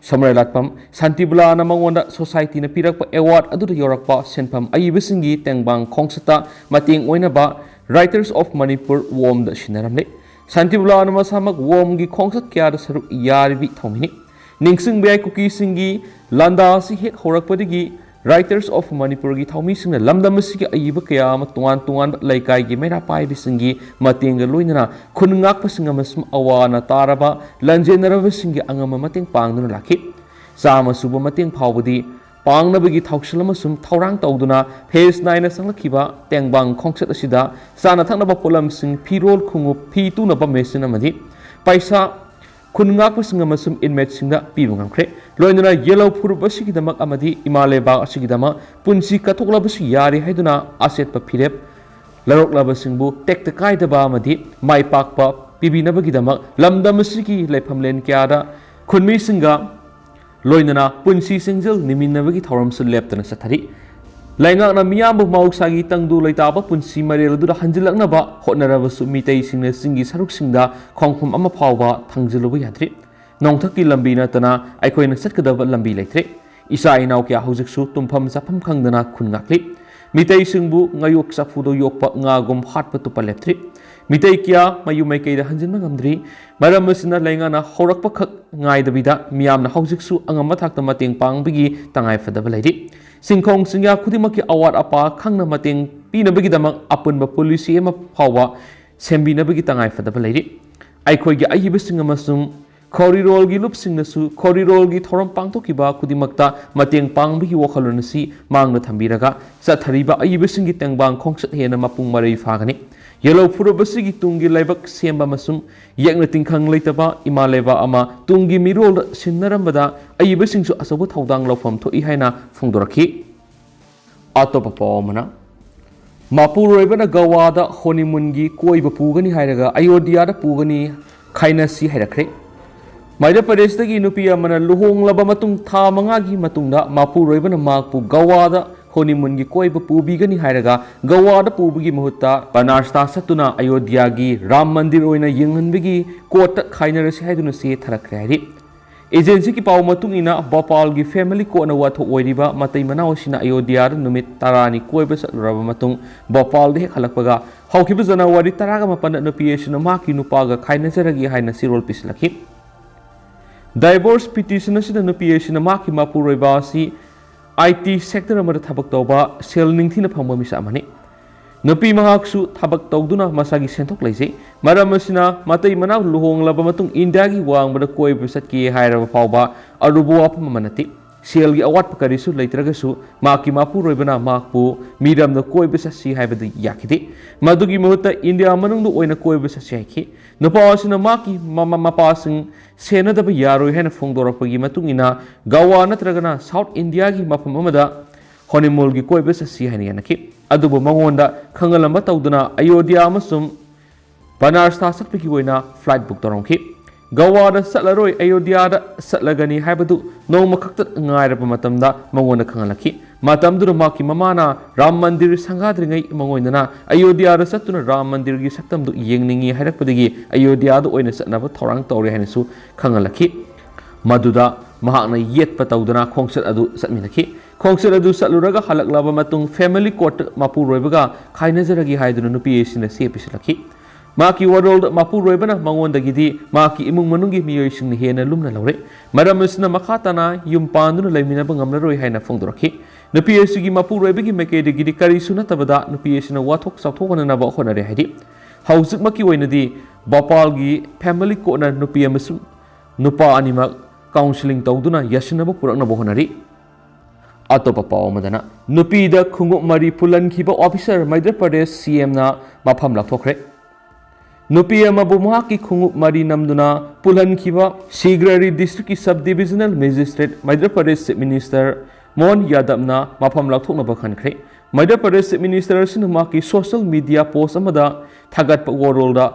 ꯁꯣꯃꯔꯂꯥꯠꯄꯝ ꯁꯥꯟꯇꯤꯕꯂꯥꯅ ꯃꯉꯣꯟꯗ ꯁꯣꯁꯥꯏꯇꯤꯅ ꯄꯤꯔꯛꯄ ꯑꯦꯋꯥꯔꯗ ꯑꯗꯨꯗ ꯌꯧꯔꯛꯄ ꯁꯦꯟꯐꯝ ꯑꯏꯕꯁꯤꯡꯒꯤ ꯇꯦꯡꯕꯥꯡ ꯈꯣꯡꯆꯠꯇ ꯃꯇꯦꯡ ꯑꯣꯏꯅꯕ Writers of Manipur ꯋꯣꯝꯗ ꯁꯤꯟꯅꯔꯝꯂꯦ꯫ ꯁꯥꯟꯇꯤꯕꯂꯥꯅ ꯃꯁꯥꯃꯛ ꯋꯣꯝꯒꯤ ꯈꯣꯡꯆꯠ ꯀꯌꯥꯗ ꯁꯔꯨꯛ ꯌꯥꯔꯤꯕꯤ ꯊꯧꯃꯤꯅꯤ꯫ ꯅꯤꯡꯁꯤꯡꯕ ꯌꯥꯏ, ꯀꯨꯀꯤꯁꯤꯡꯒꯤ ꯂꯥꯟꯗꯥ ꯑꯁꯤ ꯍꯦꯛ ꯍꯧꯔꯛꯄꯗꯒꯤ Writers of Manipurꯒꯤ ꯊꯧꯃꯤꯁꯤꯡꯅ ꯂꯝꯗꯝ ꯑꯁꯤꯒꯤ ꯑꯏꯕ ꯀꯌꯥ ꯑꯃ ꯇꯣꯉꯥꯟ ꯇꯣꯉꯥꯟꯕ ꯂꯩꯀꯥꯏꯒꯤ ꯃꯩꯔꯥ ꯄꯥꯏꯕꯤꯁꯤꯡꯒꯤ ꯃꯇꯦꯡꯒ ꯂꯣꯏꯅꯅ ꯈꯨꯟ ꯉꯥꯛꯄꯁꯤꯡ ꯑꯃꯁꯨꯡ ꯑꯋꯥ ꯑꯅꯥ ꯇꯥꯔꯕ ꯂꯟꯖꯦꯟꯅꯔꯕꯁꯤꯡꯒꯤ ꯑꯉꯝꯕ ꯃꯇꯦꯡ ꯄꯥꯡꯗꯨꯅ ꯂꯥꯛꯈꯤ꯫ ꯆꯥꯝꯃ ꯁꯨꯕ ꯃꯇꯦꯡ ꯐꯥꯎꯕꯗꯤ ꯄꯥꯡꯅꯕꯒꯤ ꯊꯧꯁꯤꯜ ꯑꯃꯁꯨꯡ ꯊꯧꯔꯥꯡ ꯇꯧꯗꯨꯅ ꯐꯦꯁ ꯅꯥꯏꯅ ꯆꯪꯂꯛꯈꯤꯕ ꯇꯦꯡꯕꯥꯡ ꯈꯣꯡꯆꯠ ꯑꯁꯤꯗ ꯆꯥꯅ ꯊꯛꯅꯕ ꯄꯣꯠꯂꯝꯁꯤꯡ, ꯐꯤꯔꯣꯜ, ꯈꯣꯡꯎꯞ, ꯐꯤ ꯇꯨꯅꯕ ꯃꯦꯆꯤꯟ ꯑꯃꯗꯤ ꯄꯩꯁꯥ ꯈꯨꯟ ꯉꯥꯛꯄꯁꯤꯡ ꯑꯃꯁꯨꯡ ꯏꯟꯃꯦꯠꯁꯤꯡꯗ ꯄꯤꯕ ꯉꯝꯈ꯭ꯔꯦ꯫ ꯂꯣꯏꯅꯅ ꯌꯦꯜꯍꯧ ꯐꯨꯔꯨꯞ ꯑꯁꯤꯒꯤꯗꯃꯛ ꯑꯃꯗꯤ ꯏꯃꯥ ꯂꯩꯕꯥꯛ ꯑꯁꯤꯒꯤꯗꯃꯛ ꯄꯨꯟꯁꯤ ꯀꯠꯊꯣꯛꯂꯕꯁꯨ ꯌꯥꯔꯤ ꯍꯥꯏꯗꯨꯅ ꯑꯆꯦꯠꯄ ꯐꯤꯔꯦꯞ ꯂꯧꯔꯛꯂꯕꯁꯤꯡꯕꯨ ꯇꯦꯛꯇ ꯀꯥꯏꯗꯕ ꯑꯃꯗꯤ ꯃꯥꯏ ꯄꯥꯛꯄ ꯄꯤꯕꯤꯅꯕꯒꯤꯗꯃꯛ ꯂꯝꯗꯝ ꯑꯁꯤꯒꯤ ꯂꯩꯐꯝꯂꯦꯟ ꯀꯌꯥꯗ ꯈꯨꯟꯃꯤꯁꯤꯡꯒ ꯂꯣꯏꯅꯅ ꯄꯨꯟꯁꯤ ꯆꯦꯡꯖꯦꯜ ꯅꯤꯃꯤꯟꯅꯕꯒꯤ ꯊꯧꯔꯝꯁꯨ ꯂꯦꯞꯇꯅ ꯆꯠꯊꯔꯤ꯫ ꯂꯩꯉꯥꯛꯅ ꯃꯤꯌꯥꯝꯕꯨ ꯃꯍꯧꯁꯥꯒꯤ ꯇꯪꯗꯨ ꯂꯩꯇꯥꯕ ꯄꯨꯟꯁꯤ ꯃꯔꯦꯜ ꯑꯗꯨꯗ ꯍꯟꯖꯤꯜꯂꯛꯅꯕ ꯍꯣꯠꯅꯔꯕꯁꯨ ꯃꯤꯇꯩꯁꯤꯡꯅ ꯆꯤꯡꯒꯤ ꯁꯔꯨꯛꯁꯤꯡꯗ ꯈꯣꯡꯐꯝ ꯑꯃ ꯐꯥꯎꯕ ꯊꯥꯡꯖꯤꯜꯂꯨꯕ ꯌꯥꯗ꯭ꯔꯤ꯫ ꯅꯣꯡꯊꯛꯀꯤ ꯂꯝꯕꯤ ꯅꯠꯇꯅ ꯑꯩꯈꯣꯏꯅ ꯆꯠꯀꯗꯕ ꯂꯝꯕꯤ ꯂꯩꯇ꯭ꯔꯦ꯫ ꯏꯆꯥ ꯏꯅꯥꯎ ꯀꯌꯥ ꯍꯧꯖꯤꯛꯁꯨ ꯇꯨꯝꯐꯝ ꯆꯥꯐꯝ ꯈꯪꯗꯅ ꯈꯨꯟ ꯉꯥꯛꯂꯤ꯫ ꯃꯤꯇꯩꯁꯤꯡꯕꯨ ꯉꯥꯌꯣꯛ ꯆꯐꯨꯗ ꯌꯣꯛꯄ ꯉꯥꯒꯨꯝ ꯍꯥꯠꯄ ꯇꯨꯞꯄ ꯂꯦꯞꯇ꯭ꯔꯤ꯫ ꯃꯤꯇꯩ ꯀꯌꯥ ꯃꯌꯨꯝ ꯃꯥꯏꯀꯩꯗ ꯍꯟꯖꯤꯟꯕ ꯉꯝꯗ꯭ꯔꯤ꯫ ꯃꯔꯝ ꯑꯁꯤꯅ ꯂꯩꯉꯥꯛꯅ ꯍꯧꯔꯛꯄꯈꯛ ꯉꯥꯏꯗꯕꯤꯗ ꯃꯤꯌꯥꯝꯅ ꯍꯧꯖꯤꯛꯁꯨ ꯑꯉꯝꯕ ꯊꯥꯛꯇ ꯃꯇꯦꯡ ꯄꯥꯡꯕꯒꯤ ꯇꯉꯥꯏ ꯐꯗꯕ ꯂꯩꯔꯤ꯫ ꯁꯤꯟꯈꯣꯡ ꯁꯤꯡꯌꯥ ꯈꯨꯗꯤꯡꯃꯛꯀꯤ ꯑꯋꯥꯠ ꯑꯄꯥ ꯈꯪꯅ ꯃꯇꯦꯡ ꯄꯤꯅꯕꯒꯤꯗꯃꯛ ꯑꯄꯨꯟꯕ ꯄꯣꯂꯤꯁꯤ ꯑꯃ ꯐꯥꯎꯕ ꯁꯦꯝꯕꯤꯅꯕꯒꯤ ꯇꯉꯥꯏ ꯐꯗꯕ ꯂꯩꯔꯤ꯫ ꯑꯩꯈꯣꯏꯒꯤ ꯑꯏꯕꯁꯤꯡ ꯑꯃꯁꯨꯡ ꯈꯧꯔꯤꯔꯣꯜꯒꯤ ꯂꯨꯞꯁꯤꯡꯅꯁꯨ ꯈꯧꯔꯤꯔꯣꯜꯒꯤ ꯊꯧꯔꯝ ꯄꯥꯡꯊꯣꯛꯈꯤꯕ ꯈꯨꯗꯤꯡꯃꯛꯇ ꯃꯇꯦꯡ ꯄꯥꯡꯕꯒꯤ ꯋꯥꯈꯜꯂꯣꯟ ꯑꯁꯤ ꯃꯥꯡꯗ ꯊꯝꯕꯤꯔꯒ ꯆꯠꯊꯔꯤꯕ ꯑꯏꯕꯁꯤꯡꯒꯤ ꯇꯦꯡꯕꯥꯡ ꯈꯣꯡꯆꯠ ꯍꯦꯟꯅ ꯃꯄꯨꯡ ꯃꯔꯩ ꯐꯥꯒꯅꯤ꯫ ꯌꯦꯜꯍꯧ ꯐꯨꯔꯨꯞ ꯑꯁꯤꯒꯤ ꯇꯨꯡꯒꯤ ꯂꯥꯏꯕꯛ ꯁꯦꯝꯕ ꯑꯃꯁꯨꯡ ꯌꯦꯛꯅ ꯇꯤꯡꯈꯪ ꯂꯩꯇꯕ ꯏꯃꯥ ꯂꯩꯕꯥꯛ ꯑꯃ ꯇꯨꯡꯒꯤ ꯃꯤꯔꯣꯜꯗ ꯁꯤꯟꯅꯔꯝꯕꯗ ꯑꯏꯕꯁꯤꯡꯁꯨ ꯑꯆꯧꯕ ꯊꯧꯗꯥꯡ ꯂꯧꯐꯝ ꯊꯣꯛꯏ ꯍꯥꯏꯅ ꯐꯣꯡꯗꯣꯔꯛꯈꯤ꯫ ꯑꯇꯣꯞꯄ ꯄꯥꯎ ꯑꯃꯅ, ꯃꯄꯨꯔꯣꯏꯕꯅ ꯒꯋꯥꯗ ꯍꯣꯅꯤꯃꯨꯟꯒꯤ ꯀꯣꯏꯕ ꯄꯨꯒꯅꯤ ꯍꯥꯏꯔꯒ ꯑꯌꯣꯙ꯭ꯌꯥꯗ ꯄꯨꯒꯅꯤ ꯈꯥꯏꯅꯁꯤ ꯍꯥꯏꯔꯛꯈ꯭ꯔꯦ꯫ ꯃꯙ꯭ꯌ ꯄ꯭ꯔꯗꯦꯁꯇꯒꯤ ꯅꯨꯄꯤ ꯑꯃꯅ ꯂꯨꯍꯣꯡꯂꯕ ꯃꯇꯨꯡ ꯊꯥ ꯃꯉꯥꯒꯤ ꯃꯇꯨꯡꯗ ꯃꯄꯨꯔꯣꯏꯕꯅ ꯃꯍꯥꯛꯄꯨ ꯒꯋꯥꯗ ꯍꯣꯅꯤꯃꯨꯟꯒꯤ ꯀꯣꯏꯕ ꯄꯨꯕꯤꯒꯅꯤ ꯍꯥꯏꯔꯒ ꯒꯋꯥꯗ ꯄꯨꯕꯒꯤ ꯃꯍꯨꯠꯇ ꯕꯅꯥꯔꯁꯇ ꯆꯠꯇꯨꯅ ꯑꯌꯣꯙ꯭ꯌꯥꯒꯤ ꯔꯥꯝ ꯃꯟꯗꯤꯔ ꯑꯣꯏꯅ ꯌꯦꯡꯍꯟꯕꯒꯤ ꯀꯣꯔꯠꯇ ꯈꯥꯏꯅꯔꯁꯤ ꯍꯥꯏꯗꯨꯅ ꯆꯦ ꯊꯥꯔꯛꯈ꯭ꯔꯦ ꯍꯥꯏꯔꯤ꯫ ꯑꯦꯖꯦꯟꯁꯤꯒꯤ ꯄꯥꯎ ꯃꯇꯨꯡ ꯏꯟꯅ, ꯚꯣꯄꯥꯜꯒꯤ ꯐꯦꯃꯤꯂꯤ ꯀꯣꯔꯠꯅ ꯋꯥꯊꯣꯛ ꯑꯣꯏꯔꯤꯕ ꯃꯇꯩ ꯃꯅꯥꯎ ꯑꯁꯤꯅ ꯑꯌꯣꯙ꯭ꯌꯥꯗ ꯅꯨꯃꯤꯠ ꯇꯔꯥꯅꯤ ꯀꯣꯏꯕ ꯆꯠꯂꯨꯔꯕ ꯃꯇꯨꯡ ꯚꯣꯄꯥꯜꯗ ꯍꯦꯛ ꯍꯜꯂꯛꯄꯒ ꯍꯧꯈꯤꯕ ꯖꯅꯋꯥꯔꯤ ꯇꯔꯥꯒ ꯃꯥꯄꯟꯗ ꯅꯨꯄꯤ ꯑꯁꯤꯅ ꯃꯍꯥꯛꯀꯤ ꯅꯨꯄꯥꯒ ꯈꯥꯏꯅꯖꯔꯒꯦ ꯍꯥꯏꯅ ꯆꯦꯔꯣꯜ ꯄꯤꯁꯤꯜꯂꯛꯈꯤ꯫ ꯗꯥꯏꯚꯣꯔꯁ ꯄꯤꯇꯤꯁꯟ ꯑꯁꯤꯗ ꯅꯨꯄꯤ ꯑꯁꯤꯅ ꯃꯍꯥꯛꯀꯤ ꯃꯄꯨꯔꯣꯏꯕ ꯑꯁꯤ ꯑꯥꯏ ꯇꯤ ꯁꯦꯛꯇꯔ ꯑꯃꯗ ꯊꯕꯛ ꯇꯧꯕ, ꯁꯦꯜ ꯅꯤꯡꯊꯤꯅ ꯐꯪꯕ ꯃꯤꯁꯛ ꯑꯃꯅꯤ꯫ ꯅꯨꯄꯤ ꯃꯍꯥꯛꯁꯨ ꯊꯕꯛ ꯇꯧꯗꯨꯅ ꯃꯁꯥꯒꯤ ꯁꯦꯟꯊꯣꯛ ꯂꯩꯖꯩ꯫ ꯃꯔꯝ ꯑꯁꯤꯅ, ꯃꯇꯩ ꯃꯅꯥꯎ ꯂꯨꯍꯣꯡꯂꯕ ꯃꯇꯨꯡ ꯏꯟꯗꯤꯌꯥꯒꯤ ꯋꯥꯡꯃꯗ ꯀꯣꯏꯕ ꯆꯠꯀꯦ ꯍꯥꯏꯔꯕ ꯐꯥꯎꯕ ꯑꯔꯨꯕ ꯋꯥꯐꯝ ꯑꯃ ꯅꯠꯇꯦ꯫ ꯁꯦꯜꯒꯤ ꯑꯋꯥꯠꯄ ꯀꯔꯤꯁꯨ ꯂꯩꯇ꯭ꯔꯒꯁꯨ, ꯃꯍꯥꯛꯀꯤ ꯃꯄꯨꯔꯣꯏꯕꯅ ꯃꯍꯥꯛꯄꯨ ꯃꯤꯔꯝꯗ ꯀꯣꯏꯕ ꯆꯠꯁꯤ ꯍꯥꯏꯕꯗ ꯌꯥꯈꯤꯗꯦ꯫ ꯃꯗꯨꯒꯤ ꯃꯍꯨꯠꯇ ꯏꯟꯗꯤꯌꯥ ꯃꯅꯨꯡꯗ ꯑꯣꯏꯅ ꯀꯣꯏꯕ ꯆꯠꯁꯤ ꯍꯥꯏꯈꯤ꯫ ꯅꯨꯄꯥ ꯑꯁꯤꯅ ꯃꯍꯥꯛꯀꯤ ꯃꯃꯥ ꯃꯄꯥꯁꯤꯡ ꯁꯦꯟꯅꯗꯕ ꯌꯥꯔꯣꯏ ꯍꯥꯏꯅ ꯐꯣꯡꯗꯣꯔꯛꯄꯒꯤ ꯃꯇꯨꯡ ꯏꯟꯅ, ꯒꯋꯥ ꯅꯠꯇ꯭ꯔꯒꯅ ꯁꯥꯎꯠ ꯏꯟꯗꯤꯌꯥꯒꯤ ꯃꯐꯝ ꯑꯃꯗ ꯍꯣꯅꯤꯃꯨꯟꯒꯤ ꯀꯣꯏꯕ ꯆꯠꯁꯤ ꯍꯥꯏꯅ ꯌꯥꯅꯈꯤ꯫ ꯑꯗꯨꯕꯨ ꯃꯉꯣꯟꯗ ꯈꯪꯍꯜꯂꯝꯕ ꯇꯧꯗꯅ ꯑꯌꯣꯙ꯭ꯌꯥ ꯑꯃꯁꯨꯡ ꯕꯅꯥꯔꯁꯇ ꯆꯠꯄꯒꯤ ꯑꯣꯏꯅ ꯐ꯭ꯂꯥꯏꯠ ꯕꯨꯛ ꯇꯧꯔꯝꯈꯤ꯫ ꯒꯋꯥꯗ ꯆꯠꯂꯔꯣꯏ, ꯑꯌꯣꯙ꯭ꯌꯥꯗ ꯆꯠꯂꯒꯅꯤ ꯍꯥꯏꯕꯗꯨ ꯅꯣꯡꯃ ꯈꯛꯇ ꯉꯥꯏꯔꯕ ꯃꯇꯝꯗ ꯃꯉꯣꯟꯗ ꯈꯪꯍꯜꯂꯛꯈꯤ꯫ ꯃꯇꯝꯗꯨꯗ ꯃꯍꯥꯛꯀꯤ ꯃꯃꯥꯅ ꯔꯥꯝ ꯃꯟꯗꯤꯔ ꯁꯪꯒꯥꯗ꯭ꯔꯤꯉꯩ ꯃꯉꯣꯟꯗꯅ ꯑꯌꯣꯙ꯭ꯌꯥꯗ ꯆꯠꯇꯨꯅ ꯔꯥꯝ ꯃꯟꯗꯤꯔꯒꯤ ꯁꯛꯇꯝꯗꯨ ꯌꯦꯡꯅꯤꯡꯏ ꯍꯥꯏꯔꯛꯄꯗꯒꯤ ꯑꯌꯣꯙ꯭ꯌꯥꯗ ꯑꯣꯏꯅ ꯆꯠꯅꯕ ꯊꯧꯔꯥꯡ ꯇꯧꯔꯦ ꯍꯥꯏꯅꯁꯨ ꯈꯪꯍꯜꯂꯛꯈꯤ꯫ ꯃꯗꯨꯗ ꯃꯍꯥꯛꯅ ꯌꯦꯠꯄ ꯇꯧꯗꯅ ꯈꯣꯡꯆꯠ ꯑꯗꯨ ꯆꯠꯃꯤꯟꯅꯈꯤ꯫ ꯈꯣꯡꯆꯠ ꯑꯗꯨ ꯆꯠꯂꯨꯔꯒ ꯍꯜꯂꯛꯂꯕ ꯃꯇꯨꯡ ꯐꯦꯃꯤꯂꯤ ꯀꯣꯔꯠꯇ ꯃꯄꯨꯔꯣꯏꯕꯒ ꯈꯥꯏꯅꯖꯔꯒꯦ ꯍꯥꯏꯗꯨꯅ ꯅꯨꯄꯤ ꯑꯁꯤꯅ ꯆꯦ ꯄꯤꯁꯤꯜꯂꯛꯈꯤ꯫ ꯃꯍꯥꯛꯀꯤ ꯋꯥꯔꯣꯜꯗ ꯃꯄꯨꯔꯣꯏꯕꯅ ꯃꯉꯣꯟꯗꯒꯤꯗꯤ ꯃꯍꯥꯛꯀꯤ ꯏꯃꯨꯡ ꯃꯅꯨꯡꯒꯤ ꯃꯤꯑꯣꯏꯁꯤꯡꯅ ꯍꯦꯟꯅ ꯂꯨꯝꯅ ꯂꯧꯔꯦ꯫ ꯃꯔꯝ ꯑꯁꯤꯅ ꯃꯈꯥ ꯇꯥꯅ ꯌꯨꯝ ꯄꯥꯟꯗꯨꯅ ꯂꯩꯃꯤꯟꯅꯕ ꯉꯝꯂꯔꯣꯏ ꯍꯥꯏꯅ ꯐꯣꯡꯗꯣꯔꯛꯈꯤ꯫ ꯅꯨꯄꯤ ꯑꯁꯤꯒꯤ ꯃꯄꯨꯔꯣꯏꯕꯒꯤ ꯃꯥꯏꯀꯩꯗꯒꯤꯗꯤ ꯀꯔꯤꯁꯨ ꯅꯠꯇꯕꯗ ꯅꯨꯄꯤ ꯑꯁꯤꯅ ꯋꯥꯊꯣꯛ ꯆꯥꯎꯊꯣꯛꯍꯟꯅꯅꯕ ꯍꯣꯠꯅꯔꯦ ꯍꯥꯏꯔꯤ꯫ ꯍꯧꯖꯤꯛꯃꯛꯀꯤ ꯑꯣꯏꯅꯗꯤ ꯚꯣꯄꯥꯜꯒꯤ family courtꯅ ꯅꯨꯄꯤ ꯑꯃꯁꯨꯡ ꯅꯨꯄꯥ ꯑꯅꯤꯃꯛ counselling ꯇꯧꯗꯨꯅ ꯌꯥꯁꯤꯟꯅꯕ ꯄꯨꯔꯛꯅꯕ ꯍꯣꯠꯅꯔꯤ꯫ ꯑꯇꯣꯞꯄ ꯄꯥꯎ ꯑꯃꯗꯅ, ꯅꯨꯄꯤꯗ ꯈꯣꯡꯎꯞ ꯃꯔꯤ ꯄꯨꯜꯍꯟꯈꯤꯕ officer ꯃꯩꯙ꯭ꯔ ꯄ꯭ꯔꯗꯦꯁ CMꯅ ꯃꯐꯝ ꯂꯥꯎꯊꯣꯛꯈ꯭ꯔꯦ꯫ ꯅꯨꯄꯤ ꯑꯃꯕꯨ ꯃꯍꯥꯛꯀꯤ ꯈꯣꯡꯎꯞ ꯃꯔꯤ ꯅꯝꯗꯨꯅ ꯄꯨꯜꯍꯟꯈꯤꯕ ꯁꯤꯒ꯭ꯔꯔꯤ districtꯀꯤ sub divisional magistrate ꯃꯩꯙ꯭ꯔ Pradesh Chief Minister Mohan ꯌꯥꯗꯕꯅ ꯃꯐꯝ ꯂꯥꯎꯊꯣꯛꯅꯕ ꯈꯟꯈ꯭ꯔꯦ꯫ ꯃꯩꯙ꯭ꯔ ꯄ꯭ꯔꯗꯦꯁ Chief Minister ꯑꯁꯤꯅ ꯃꯍꯥꯛꯀꯤ social media post ꯑꯃꯗ ꯊꯥꯒꯠꯄ ꯋꯥꯔꯣꯜꯗ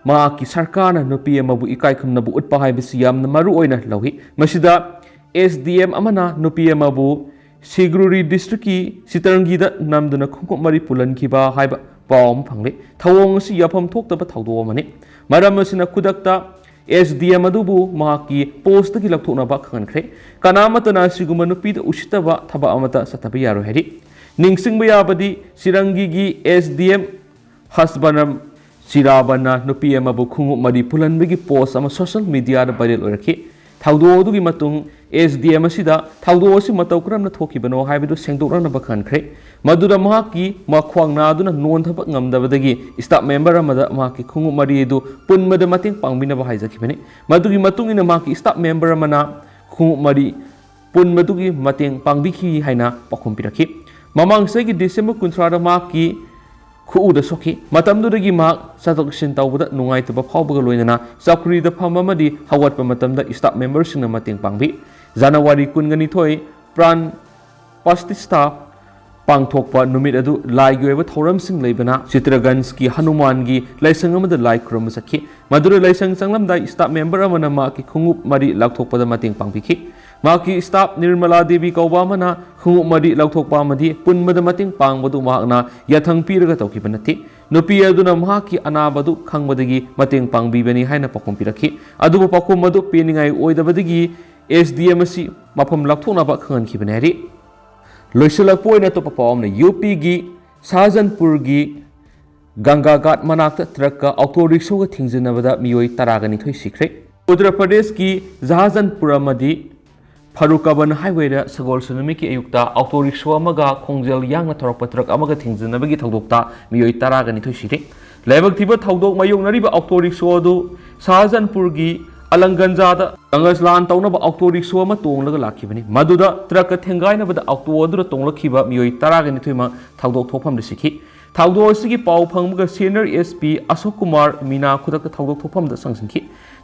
ꯃꯍꯥꯛꯀꯤ ꯁꯔꯀꯥꯔꯅ ꯅꯨꯄꯤ ꯑꯃꯕꯨ ꯏꯀꯥꯏ ꯈꯨꯝꯅꯕ ꯎꯠꯄ ꯍꯥꯏꯕꯁꯤ ꯌꯥꯝꯅ ꯃꯔꯨ ꯑꯣꯏꯅ ꯂꯧꯏ꯫ ꯃꯁꯤꯗ SDM ꯑꯃꯅ ꯅꯨꯄꯤ ꯑꯃꯕꯨ ꯁꯤꯒ꯭ꯔꯨꯔꯤ districtꯀꯤ ꯁꯤꯇꯔꯪꯒꯤꯗ ꯅꯝꯗꯨꯅ ꯈꯣꯡꯎꯞ ꯃꯔꯤ ꯄꯨꯜꯍꯟꯈꯤꯕ ꯍꯥꯏꯕ ꯄꯥꯎ ꯑꯃ ꯐꯪꯂꯤ꯫ ꯊꯧꯑꯣꯡ ꯑꯁꯤ ꯌꯥꯐꯝ ꯊꯣꯛꯇꯕ ꯊꯧꯗꯣꯛ ꯑꯃꯅꯤ꯫ ꯃꯔꯝ ꯑꯁꯤꯅ ꯈꯨꯗꯛꯇ SDM ꯑꯗꯨꯕꯨ ꯃꯍꯥꯛꯀꯤ postꯇꯒꯤ ꯂꯧꯊꯣꯛꯅꯕ ꯈꯪꯍꯟꯈ꯭ꯔꯦ꯫ ꯀꯅꯥꯃꯠꯇꯅ ꯑꯁꯤꯒꯨꯝꯕ ꯅꯨꯄꯤꯗ ꯎꯁꯤꯠꯇꯕ ꯊꯕꯛ ꯑꯃꯠꯇ ꯆꯠꯊꯕ ꯌꯥꯔꯣꯏ ꯍꯥꯏꯔꯤ꯫ ꯅꯤꯡꯁꯤꯡꯕ ꯌꯥꯕꯗꯤ, ꯁꯤꯔꯪꯒꯤꯒꯤ SDM ꯍꯁꯕꯅꯝ ꯆꯤꯔꯥꯕꯅ ꯅꯨꯄꯤ ꯑꯃꯕꯨ ꯈꯣꯡꯎꯞ ꯃꯔꯤ ꯄꯨꯜꯍꯟꯕꯒꯤ post ꯑꯃ social mediaꯗ viral ꯑꯣꯏꯔꯛꯈꯤ꯫ ꯊꯧꯗꯣꯛ ꯑꯗꯨꯒꯤ ꯃꯇꯨꯡ SDM ꯑꯁꯤꯗ ꯊꯧꯗꯣꯛ ꯑꯁꯤ ꯃꯇꯧ ꯀꯔꯝꯅ ꯊꯣꯛꯈꯤꯕꯅꯣ ꯍꯥꯏꯕꯗꯨ ꯁꯦꯡꯗꯣꯛꯅꯅꯕ ꯈꯟꯈ꯭ꯔꯦ꯫ ꯃꯗꯨꯗ ꯃꯍꯥꯛꯀꯤ ꯃꯈ꯭ꯋꯥꯡ ꯅꯥꯗꯨꯅ ꯅꯣꯟꯊꯕ ꯉꯝꯗꯕꯗꯒꯤ staff member ꯑꯃꯗ ꯃꯍꯥꯛꯀꯤ ꯈꯣꯡꯎꯞ ꯃꯔꯤ ꯑꯗꯨ ꯄꯨꯟꯕꯗ ꯃꯇꯦꯡ ꯄꯥꯡꯕꯤꯅꯕ ꯍꯥꯏꯖꯈꯤꯕꯅꯤ꯫ ꯃꯗꯨꯒꯤ ꯃꯇꯨꯡ ꯏꯟꯅ ꯃꯍꯥꯛꯀꯤ staff member ꯑꯃꯅ ꯈꯣꯡꯎꯞ ꯃꯔꯤ ꯄꯨꯟꯕꯗꯨꯒꯤ ꯃꯇꯦꯡ ꯄꯥꯡꯕꯤꯈꯤ ꯍꯥꯏꯅ ꯄꯥꯎꯈꯨꯝ ꯄꯤꯔꯛꯈꯤ꯫ ꯃꯃꯥꯡ ꯆꯍꯤꯒꯤ December ꯀꯨꯟꯊ꯭ꯔꯥꯗ ꯃꯍꯥꯛꯀꯤ ꯈꯨꯎꯗ ꯁꯣꯛꯈꯤ꯫ ꯃꯇꯝꯗꯨꯗꯒꯤ ꯃꯍꯥꯛ ꯆꯠꯊꯣꯛ ꯆꯠꯁꯤꯟ ꯇꯧꯕꯗ ꯅꯨꯡꯉꯥꯏꯇꯕ ꯐꯥꯎꯕꯒ ꯂꯣꯏꯅꯅ ꯆꯧꯀ꯭ꯔꯤꯗ ꯐꯝꯕ ꯑꯃꯗꯤ ꯍꯧꯒꯠꯄ ꯃꯇꯝꯗ staff memberꯁꯤꯡꯅ ꯃꯇꯦꯡ ꯄꯥꯡꯕꯤ꯫ ꯖꯅꯋꯥꯔꯤ ꯀꯨꯟꯒ ꯅꯤꯊꯣꯏ, ꯄ꯭ꯔꯥꯟ ꯄ꯭ꯔꯇꯤꯁꯊꯥ ꯄꯥꯡꯊꯣꯛꯄ ꯅꯨꯃꯤꯠ ꯑꯗꯨ ꯂꯥꯏꯒꯤ ꯑꯣꯏꯕ ꯊꯧꯔꯝꯁꯤꯡ ꯂꯩꯕꯅ ꯆꯤꯇ꯭ꯔꯒꯟꯖꯀꯤ ꯍꯅꯨꯃꯥꯟꯒꯤ ꯂꯥꯏꯁꯪ ꯑꯃꯗ ꯂꯥꯏ ꯈꯨꯔꯨꯝꯕ ꯆꯠꯈꯤ꯫ ꯃꯗꯨꯗ ꯂꯥꯏꯁꯪ ꯆꯪꯂꯝꯗꯥꯏ staff member ꯑꯃꯅ ꯃꯍꯥꯛꯀꯤ ꯈꯣꯡꯎꯞ ꯃꯔꯤ ꯂꯧꯊꯣꯛꯄꯗ ꯃꯇꯦꯡ ꯄꯥꯡꯕꯤꯈꯤ꯫ ꯃꯍꯥꯛꯀꯤ staff ꯅꯤꯔꯃꯂꯥ ꯗꯦꯕꯤ ꯀꯧꯕ ꯑꯃꯅ ꯈꯣꯡꯎꯞ ꯃꯔꯤ ꯂꯧꯊꯣꯛꯄ ꯑꯃꯗꯤ ꯄꯨꯟꯕꯗ ꯃꯇꯦꯡ ꯄꯥꯡꯕꯗꯨ ꯃꯍꯥꯛꯅ ꯌꯥꯊꯪ ꯄꯤꯔꯒ ꯇꯧꯈꯤꯕ ꯅꯠꯇꯦ꯫ ꯅꯨꯄꯤ ꯑꯗꯨꯅ ꯃꯍꯥꯛꯀꯤ ꯑꯅꯥꯕꯗꯨ ꯈꯪꯕꯗꯒꯤ ꯃꯇꯦꯡ ꯄꯥꯡꯕꯤꯕꯅꯤ ꯍꯥꯏꯅ ꯄꯥꯎꯈꯨꯝ ꯄꯤꯔꯛꯈꯤ꯫ ꯑꯗꯨꯕꯨ ꯄꯥꯎꯈꯨꯝ ꯑꯗꯨ ꯄꯦꯟꯅꯤꯡꯉꯥꯏ ꯑꯣꯏꯗꯕꯗꯒꯤ SDM ꯑꯁꯤ ꯃꯐꯝ ꯂꯥꯞꯊꯣꯛꯅꯕ ꯈꯪꯍꯟꯈꯤꯕꯅꯤ ꯍꯥꯏꯔꯤ꯫ ꯂꯣꯏꯁꯤꯜꯂꯛꯄ ꯑꯣꯏꯅ ꯑꯇꯣꯞꯄ ꯄꯥꯎ ꯑꯃꯅ, UPꯒꯤ ꯁꯥꯍꯖꯟꯄꯨꯔꯒꯤ ꯒꯪꯒꯥ ꯘꯥꯠ ꯃꯅꯥꯛꯇ ꯇ꯭ꯔꯛꯀ ꯑꯣꯇꯣ ꯔꯤꯛꯁꯣꯒ ꯊꯦꯡꯖꯤꯟꯅꯕꯗ ꯃꯤꯑꯣꯏ ꯇꯔꯥꯒ ꯅꯤꯊꯣꯏ ꯁꯤꯈ꯭ꯔꯦ꯫ ꯎꯠꯇꯔ ꯄ꯭ꯔꯗꯦꯁꯀꯤ ꯖꯍꯥꯖꯟꯄꯨꯔ ꯑꯃꯗꯤ ꯐꯔꯨꯀꯕꯟ ꯍꯥꯏꯋꯦꯗ ꯁꯒꯣꯜꯁꯦꯟ ꯅꯨꯃꯤꯠꯀꯤ ꯑꯌꯨꯛꯇ ꯑꯣꯇꯣ ꯔꯤꯛꯁꯣ ꯑꯃꯒ ꯈꯣꯡꯖꯦꯜ ꯌꯥꯡꯅ ꯊꯧꯔꯛꯄ ꯇ꯭ꯔꯛ ꯑꯃꯒ ꯊꯦꯡꯖꯤꯟꯅꯕꯒꯤ ꯊꯧꯗꯣꯛꯇ ꯃꯤꯑꯣꯏ ꯇꯔꯥꯒ ꯅꯤꯊꯣꯏ ꯁꯤꯔꯦ꯫ ꯂꯥꯏꯕꯛ ꯊꯤꯕ ꯊꯧꯗꯣꯛ ꯃꯥꯌꯣꯛꯅꯔꯤꯕ ꯑꯣꯇꯣ ꯔꯤꯛꯁꯣ ꯑꯗꯨ ꯁꯍꯥꯖꯟꯄꯨꯔꯒꯤ ꯑꯂꯪꯒꯟꯖꯥꯗ ꯒꯪꯒꯥꯁꯂꯥꯟ ꯇꯧꯅꯕ ꯑꯣꯇꯣ ꯔꯤꯛꯁꯣ ꯑꯃ ꯇꯣꯡꯂꯒ ꯂꯥꯛꯈꯤꯕꯅꯤ꯫ ꯃꯗꯨꯗ ꯇ꯭ꯔꯛꯀ ꯊꯦꯡꯒꯥꯏꯅꯕꯗ ꯑꯣꯇꯣ ꯑꯗꯨꯗ ꯇꯣꯡꯂꯛꯈꯤꯕ ꯃꯤꯑꯣꯏ ꯇꯔꯥꯒ ꯅꯤꯊꯣꯏꯃꯛ ꯊꯧꯗꯣꯛ ꯊꯣꯛꯐꯝꯗ ꯁꯤꯈꯤ꯫ ꯊꯧꯗꯣꯛ ꯑꯁꯤꯒꯤ ꯄꯥꯎ ꯐꯪꯕꯒ ꯁꯦꯅꯤꯌꯔ SP ꯑꯁꯣꯛ ꯀꯨꯃꯥꯔ ꯃꯤꯅꯥ ꯈꯨꯗꯛꯇ ꯊꯧꯗꯣꯛ ꯊꯣꯛꯐꯝꯗ ꯆꯪꯁꯤꯟꯈꯤ꯫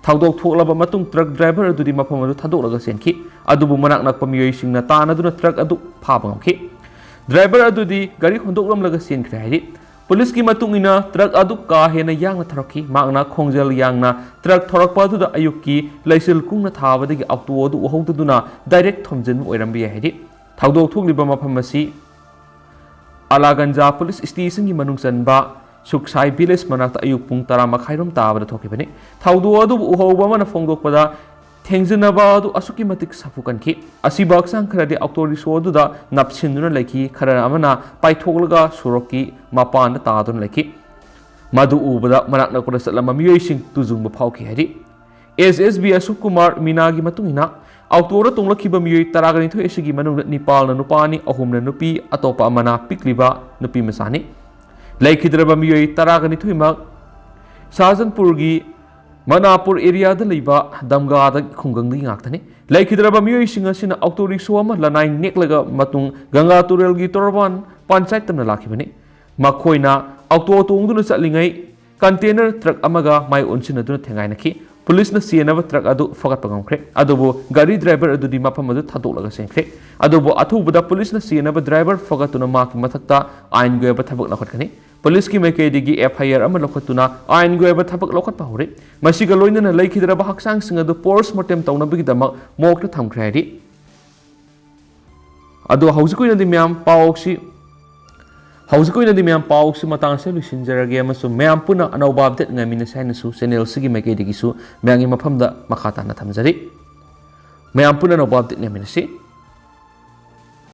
ꯊꯧꯗꯣꯛ ꯊꯣꯛꯂꯕ ꯃꯇꯨꯡ ꯇ꯭ꯔꯛ ꯗ꯭ꯔꯥꯏꯚꯔ ꯑꯗꯨꯗꯤ ꯃꯐꯝ ꯑꯗꯨ ꯊꯥꯗꯣꯛꯂꯒ ꯆꯦꯟꯈꯤ꯫ ꯑꯗꯨꯕꯨ ꯃꯅꯥꯛ ꯅꯛꯄ ꯃꯤꯑꯣꯏꯁꯤꯡꯅ ꯇꯥꯟꯅꯗꯨꯅ ꯇ꯭ꯔꯛ ꯑꯗꯨ ꯐꯥꯕ ꯉꯝꯈꯤ꯫ ꯗ꯭ꯔꯥꯏꯚꯔ ꯑꯗꯨꯗꯤ ꯒꯥꯔꯤ ꯍꯣꯟꯗꯣꯛꯂꯝꯂꯒ ꯆꯦꯟꯈ꯭ꯔꯦ ꯍꯥꯏꯔꯤ꯫ ꯄꯨꯂꯤꯁꯀꯤ ꯃꯇꯨꯡ ꯏꯟꯅ ꯇ꯭ꯔꯛ ꯑꯗꯨ ꯀꯥ ꯍꯦꯟꯅ ꯌꯥꯡꯅ ꯊꯧꯔꯛꯈꯤ꯫ ꯃꯍꯥꯛꯅ ꯈꯣꯡꯖꯦꯜ ꯌꯥꯡꯅ ꯇ꯭ꯔꯛ ꯊꯧꯔꯛꯄ ꯑꯗꯨꯗ ꯑꯌꯨꯛꯀꯤ ꯂꯩꯆꯤꯜ ꯀꯨꯡꯅ ꯊꯥꯕꯗꯒꯤ ꯑꯣꯇꯣ ꯑꯗꯨ ꯎꯍꯧꯗꯗꯨꯅ ꯗꯥꯏꯔꯦꯛ ꯊꯣꯝꯖꯤꯟꯕ ꯑꯣꯏꯔꯝꯕ ꯌꯥꯏ ꯍꯥꯏꯔꯤ꯫ ꯊꯧꯗꯣꯛ ꯊꯣꯛꯂꯤꯕ ꯃꯐꯝ ꯑꯁꯤ ꯑꯂꯥꯒꯟꯖꯥ ꯄꯨꯂꯤꯁ ꯁ꯭ꯇꯦꯁꯟꯒꯤ ꯃꯅꯨꯡ ꯆꯟꯕ ꯁꯨꯛꯁꯥꯏ ꯚꯤꯂꯦꯖ ꯃꯅꯥꯛꯇ ꯑꯌꯨꯛ ꯄꯨꯡ ꯇꯔꯥ ꯃꯈꯥꯏꯔꯣꯝ ꯇꯥꯕꯗ ꯊꯣꯛꯈꯤꯕꯅꯤ꯫ ꯊꯧꯗꯣꯛ ꯑꯗꯨꯕꯨ ꯎꯍꯧꯕ ꯑꯃꯅ ꯐꯣꯡꯗꯣꯛꯄꯗ, ꯊꯦꯡꯖꯤꯟꯅꯕ ꯑꯗꯨ ꯑꯁꯨꯛꯀꯤ ꯃꯇꯤꯛ ꯁꯥꯐꯨ ꯀꯟꯈꯤ꯫ ꯑꯁꯤꯕ ꯍꯛꯆꯥꯡ ꯈꯔꯗꯤ ꯑꯣꯇꯣ ꯔꯤꯛꯁꯣ ꯑꯗꯨꯗ ꯅꯞꯁꯤꯟꯗꯨꯅ ꯂꯩꯈꯤ, ꯈꯔ ꯑꯃꯅ ꯄꯥꯏꯊꯣꯛꯂꯒ ꯁꯣꯔꯣꯛꯀꯤ ꯃꯄꯥꯟꯗ ꯇꯥꯗꯨꯅ ꯂꯩꯈꯤ꯫ ꯃꯗꯨ ꯎꯕꯗ ꯃꯅꯥꯛ ꯅꯛꯄꯗ ꯆꯠꯂꯝꯕ ꯃꯤꯑꯣꯏꯁꯤꯡ ꯇꯨꯖꯨꯡꯕ ꯐꯥꯎꯈꯤ ꯍꯥꯏꯔꯤ꯫ SSB ꯑꯁꯣꯛ ꯀꯨꯃꯥꯔ ꯃꯤꯅꯥꯒꯤ ꯃꯇꯨꯡ ꯏꯟꯅ, ꯑꯣꯇꯣꯗ ꯇꯣꯡꯂꯛꯈꯤꯕ ꯃꯤꯑꯣꯏ ꯇꯔꯥꯒ ꯅꯤꯊꯣꯏ ꯑꯁꯤꯒꯤ ꯃꯅꯨꯡꯗ ꯅꯤꯄꯥꯜꯅ ꯅꯨꯄꯥꯅꯤ, ꯑꯍꯨꯝꯅ ꯅꯨꯄꯤ, ꯑꯇꯣꯞꯄ ꯑꯃꯅ ꯄꯤꯛꯂꯤꯕ ꯅꯨꯄꯤ ꯃꯆꯥꯅꯤ꯫ ꯂꯩꯈꯤꯗ꯭ꯔꯕ ꯃꯤꯑꯣꯏ ꯇꯔꯥꯒ ꯅꯤꯊꯣꯏꯃꯛ ꯁꯍꯥꯖꯟꯄꯨꯔꯒꯤ ꯃꯅꯥꯄꯨꯔ ꯑꯦꯔꯤꯌꯥꯗ ꯂꯩꯕ ꯗꯝꯒꯥꯗ ꯈꯨꯡꯒꯪꯗꯒꯤ ꯉꯥꯛꯇꯅꯤ꯫ ꯂꯩꯈꯤꯗ꯭ꯔꯕ ꯃꯤꯑꯣꯏꯁꯤꯡ ꯑꯁꯤꯅ ꯑꯣꯇꯣ ꯔꯤꯛꯁꯣ ꯑꯃ ꯂꯅꯥꯏ ꯅꯦꯛꯂꯒ ꯃꯇꯨꯡ ꯒꯪꯒꯥ ꯇꯨꯔꯦꯜꯒꯤ ꯇꯣꯔꯕꯥꯟ ꯄꯟꯆꯥꯌꯠ ꯇꯝꯅ ꯂꯥꯛꯈꯤꯕꯅꯤ꯫ ꯃꯈꯣꯏꯅ ꯑꯣꯇꯣ ꯇꯣꯡꯗꯨꯅ ꯆꯠꯂꯤꯉꯩ ꯀꯟꯇꯦꯅꯔ ꯇ꯭ꯔꯛ ꯑꯃꯒ ꯃꯥꯏ ꯑꯣꯟꯁꯤꯟꯅꯗꯨꯅ ꯊꯦꯡꯒꯥꯏꯅꯈꯤ꯫ ꯄꯨꯂꯤꯁꯅ ꯆꯦꯟꯅꯕ ꯇ꯭ꯔꯛ ꯑꯗꯨ ꯐꯒꯠꯄ ꯉꯝꯈ꯭ꯔꯦ, ꯑꯗꯨꯕꯨ ꯒꯥꯔꯤ ꯗ꯭ꯔꯥꯏꯚꯔ ꯑꯗꯨꯗꯤ ꯃꯐꯝ ꯑꯗꯨ ꯊꯥꯗꯣꯛꯂꯒ ꯆꯦꯟꯈ꯭ꯔꯦ꯫ ꯑꯗꯨꯕꯨ ꯑꯊꯨꯕꯗ ꯄꯨꯂꯤꯁꯅ ꯆꯦꯟꯅꯕ ꯗ꯭ꯔꯥꯏꯚꯔ ꯐꯒꯠꯇꯨꯅ ꯃꯍꯥꯛꯀꯤ ꯃꯊꯛꯇ ꯑꯥꯏꯟꯒꯤ ꯑꯣꯏꯕ ꯊꯕꯛ ꯂꯧꯈꯠꯀꯅꯤ꯫ ꯄꯨꯂꯤꯁꯀꯤ ꯃꯥꯏꯀꯩꯗꯒꯤ FIR ꯑꯃ ꯂꯧꯈꯠꯇꯨꯅ ꯑꯥꯏꯟꯒꯤ ꯑꯣꯏꯕ ꯊꯕꯛ ꯂꯧꯈꯠꯄ ꯍꯧꯔꯦ꯫ ꯃꯁꯤꯒ ꯂꯣꯏꯅꯅ ꯂꯩꯈꯤꯗ꯭ꯔꯕ ꯍꯛꯆꯥꯡꯁꯤꯡ ꯑꯗꯨ ꯄꯣꯁꯠꯃꯣꯔꯇꯦꯝ ꯇꯧꯅꯕꯒꯤꯗꯃꯛ ꯃꯣꯔꯒꯇ ꯊꯝꯈ꯭ꯔꯦ ꯍꯥꯏꯔꯤ꯫ ꯑꯗꯣ ꯍꯧꯖꯤꯛ ꯑꯣꯏꯅꯗꯤ ꯃꯌꯥꯝ ꯄꯥꯎꯁꯤ, ꯍꯧꯖꯤꯛ ꯑꯣꯏꯅꯗꯤ ꯃꯌꯥꯝ ꯄꯥꯎꯁꯤ ꯃꯇꯥꯡ ꯑꯁꯤꯗ ꯂꯣꯏꯁꯤꯟꯖꯔꯒꯦ, ꯑꯃꯁꯨꯡ ꯃꯌꯥꯝ ꯄꯨꯟꯅ ꯑꯅꯧꯕ ꯑꯞꯗꯦꯠ ꯉꯥꯏꯃꯤꯟꯅꯁꯤ ꯍꯥꯏꯅꯁꯨ ꯆꯦꯅꯦꯜꯁꯤꯒꯤ ꯃꯥꯏꯀꯩꯗꯒꯤꯁꯨ ꯃꯌꯥꯝꯒꯤ ꯃꯐꯝꯗ ꯃꯈꯥ ꯇꯥꯅ ꯊꯝꯖꯔꯤ꯫ ꯃꯌꯥꯝ ꯄꯨꯟꯅ ꯑꯅꯧꯕ ꯑꯞꯗꯦꯠ ꯉꯥꯏꯃꯤꯟꯅꯁꯤ꯫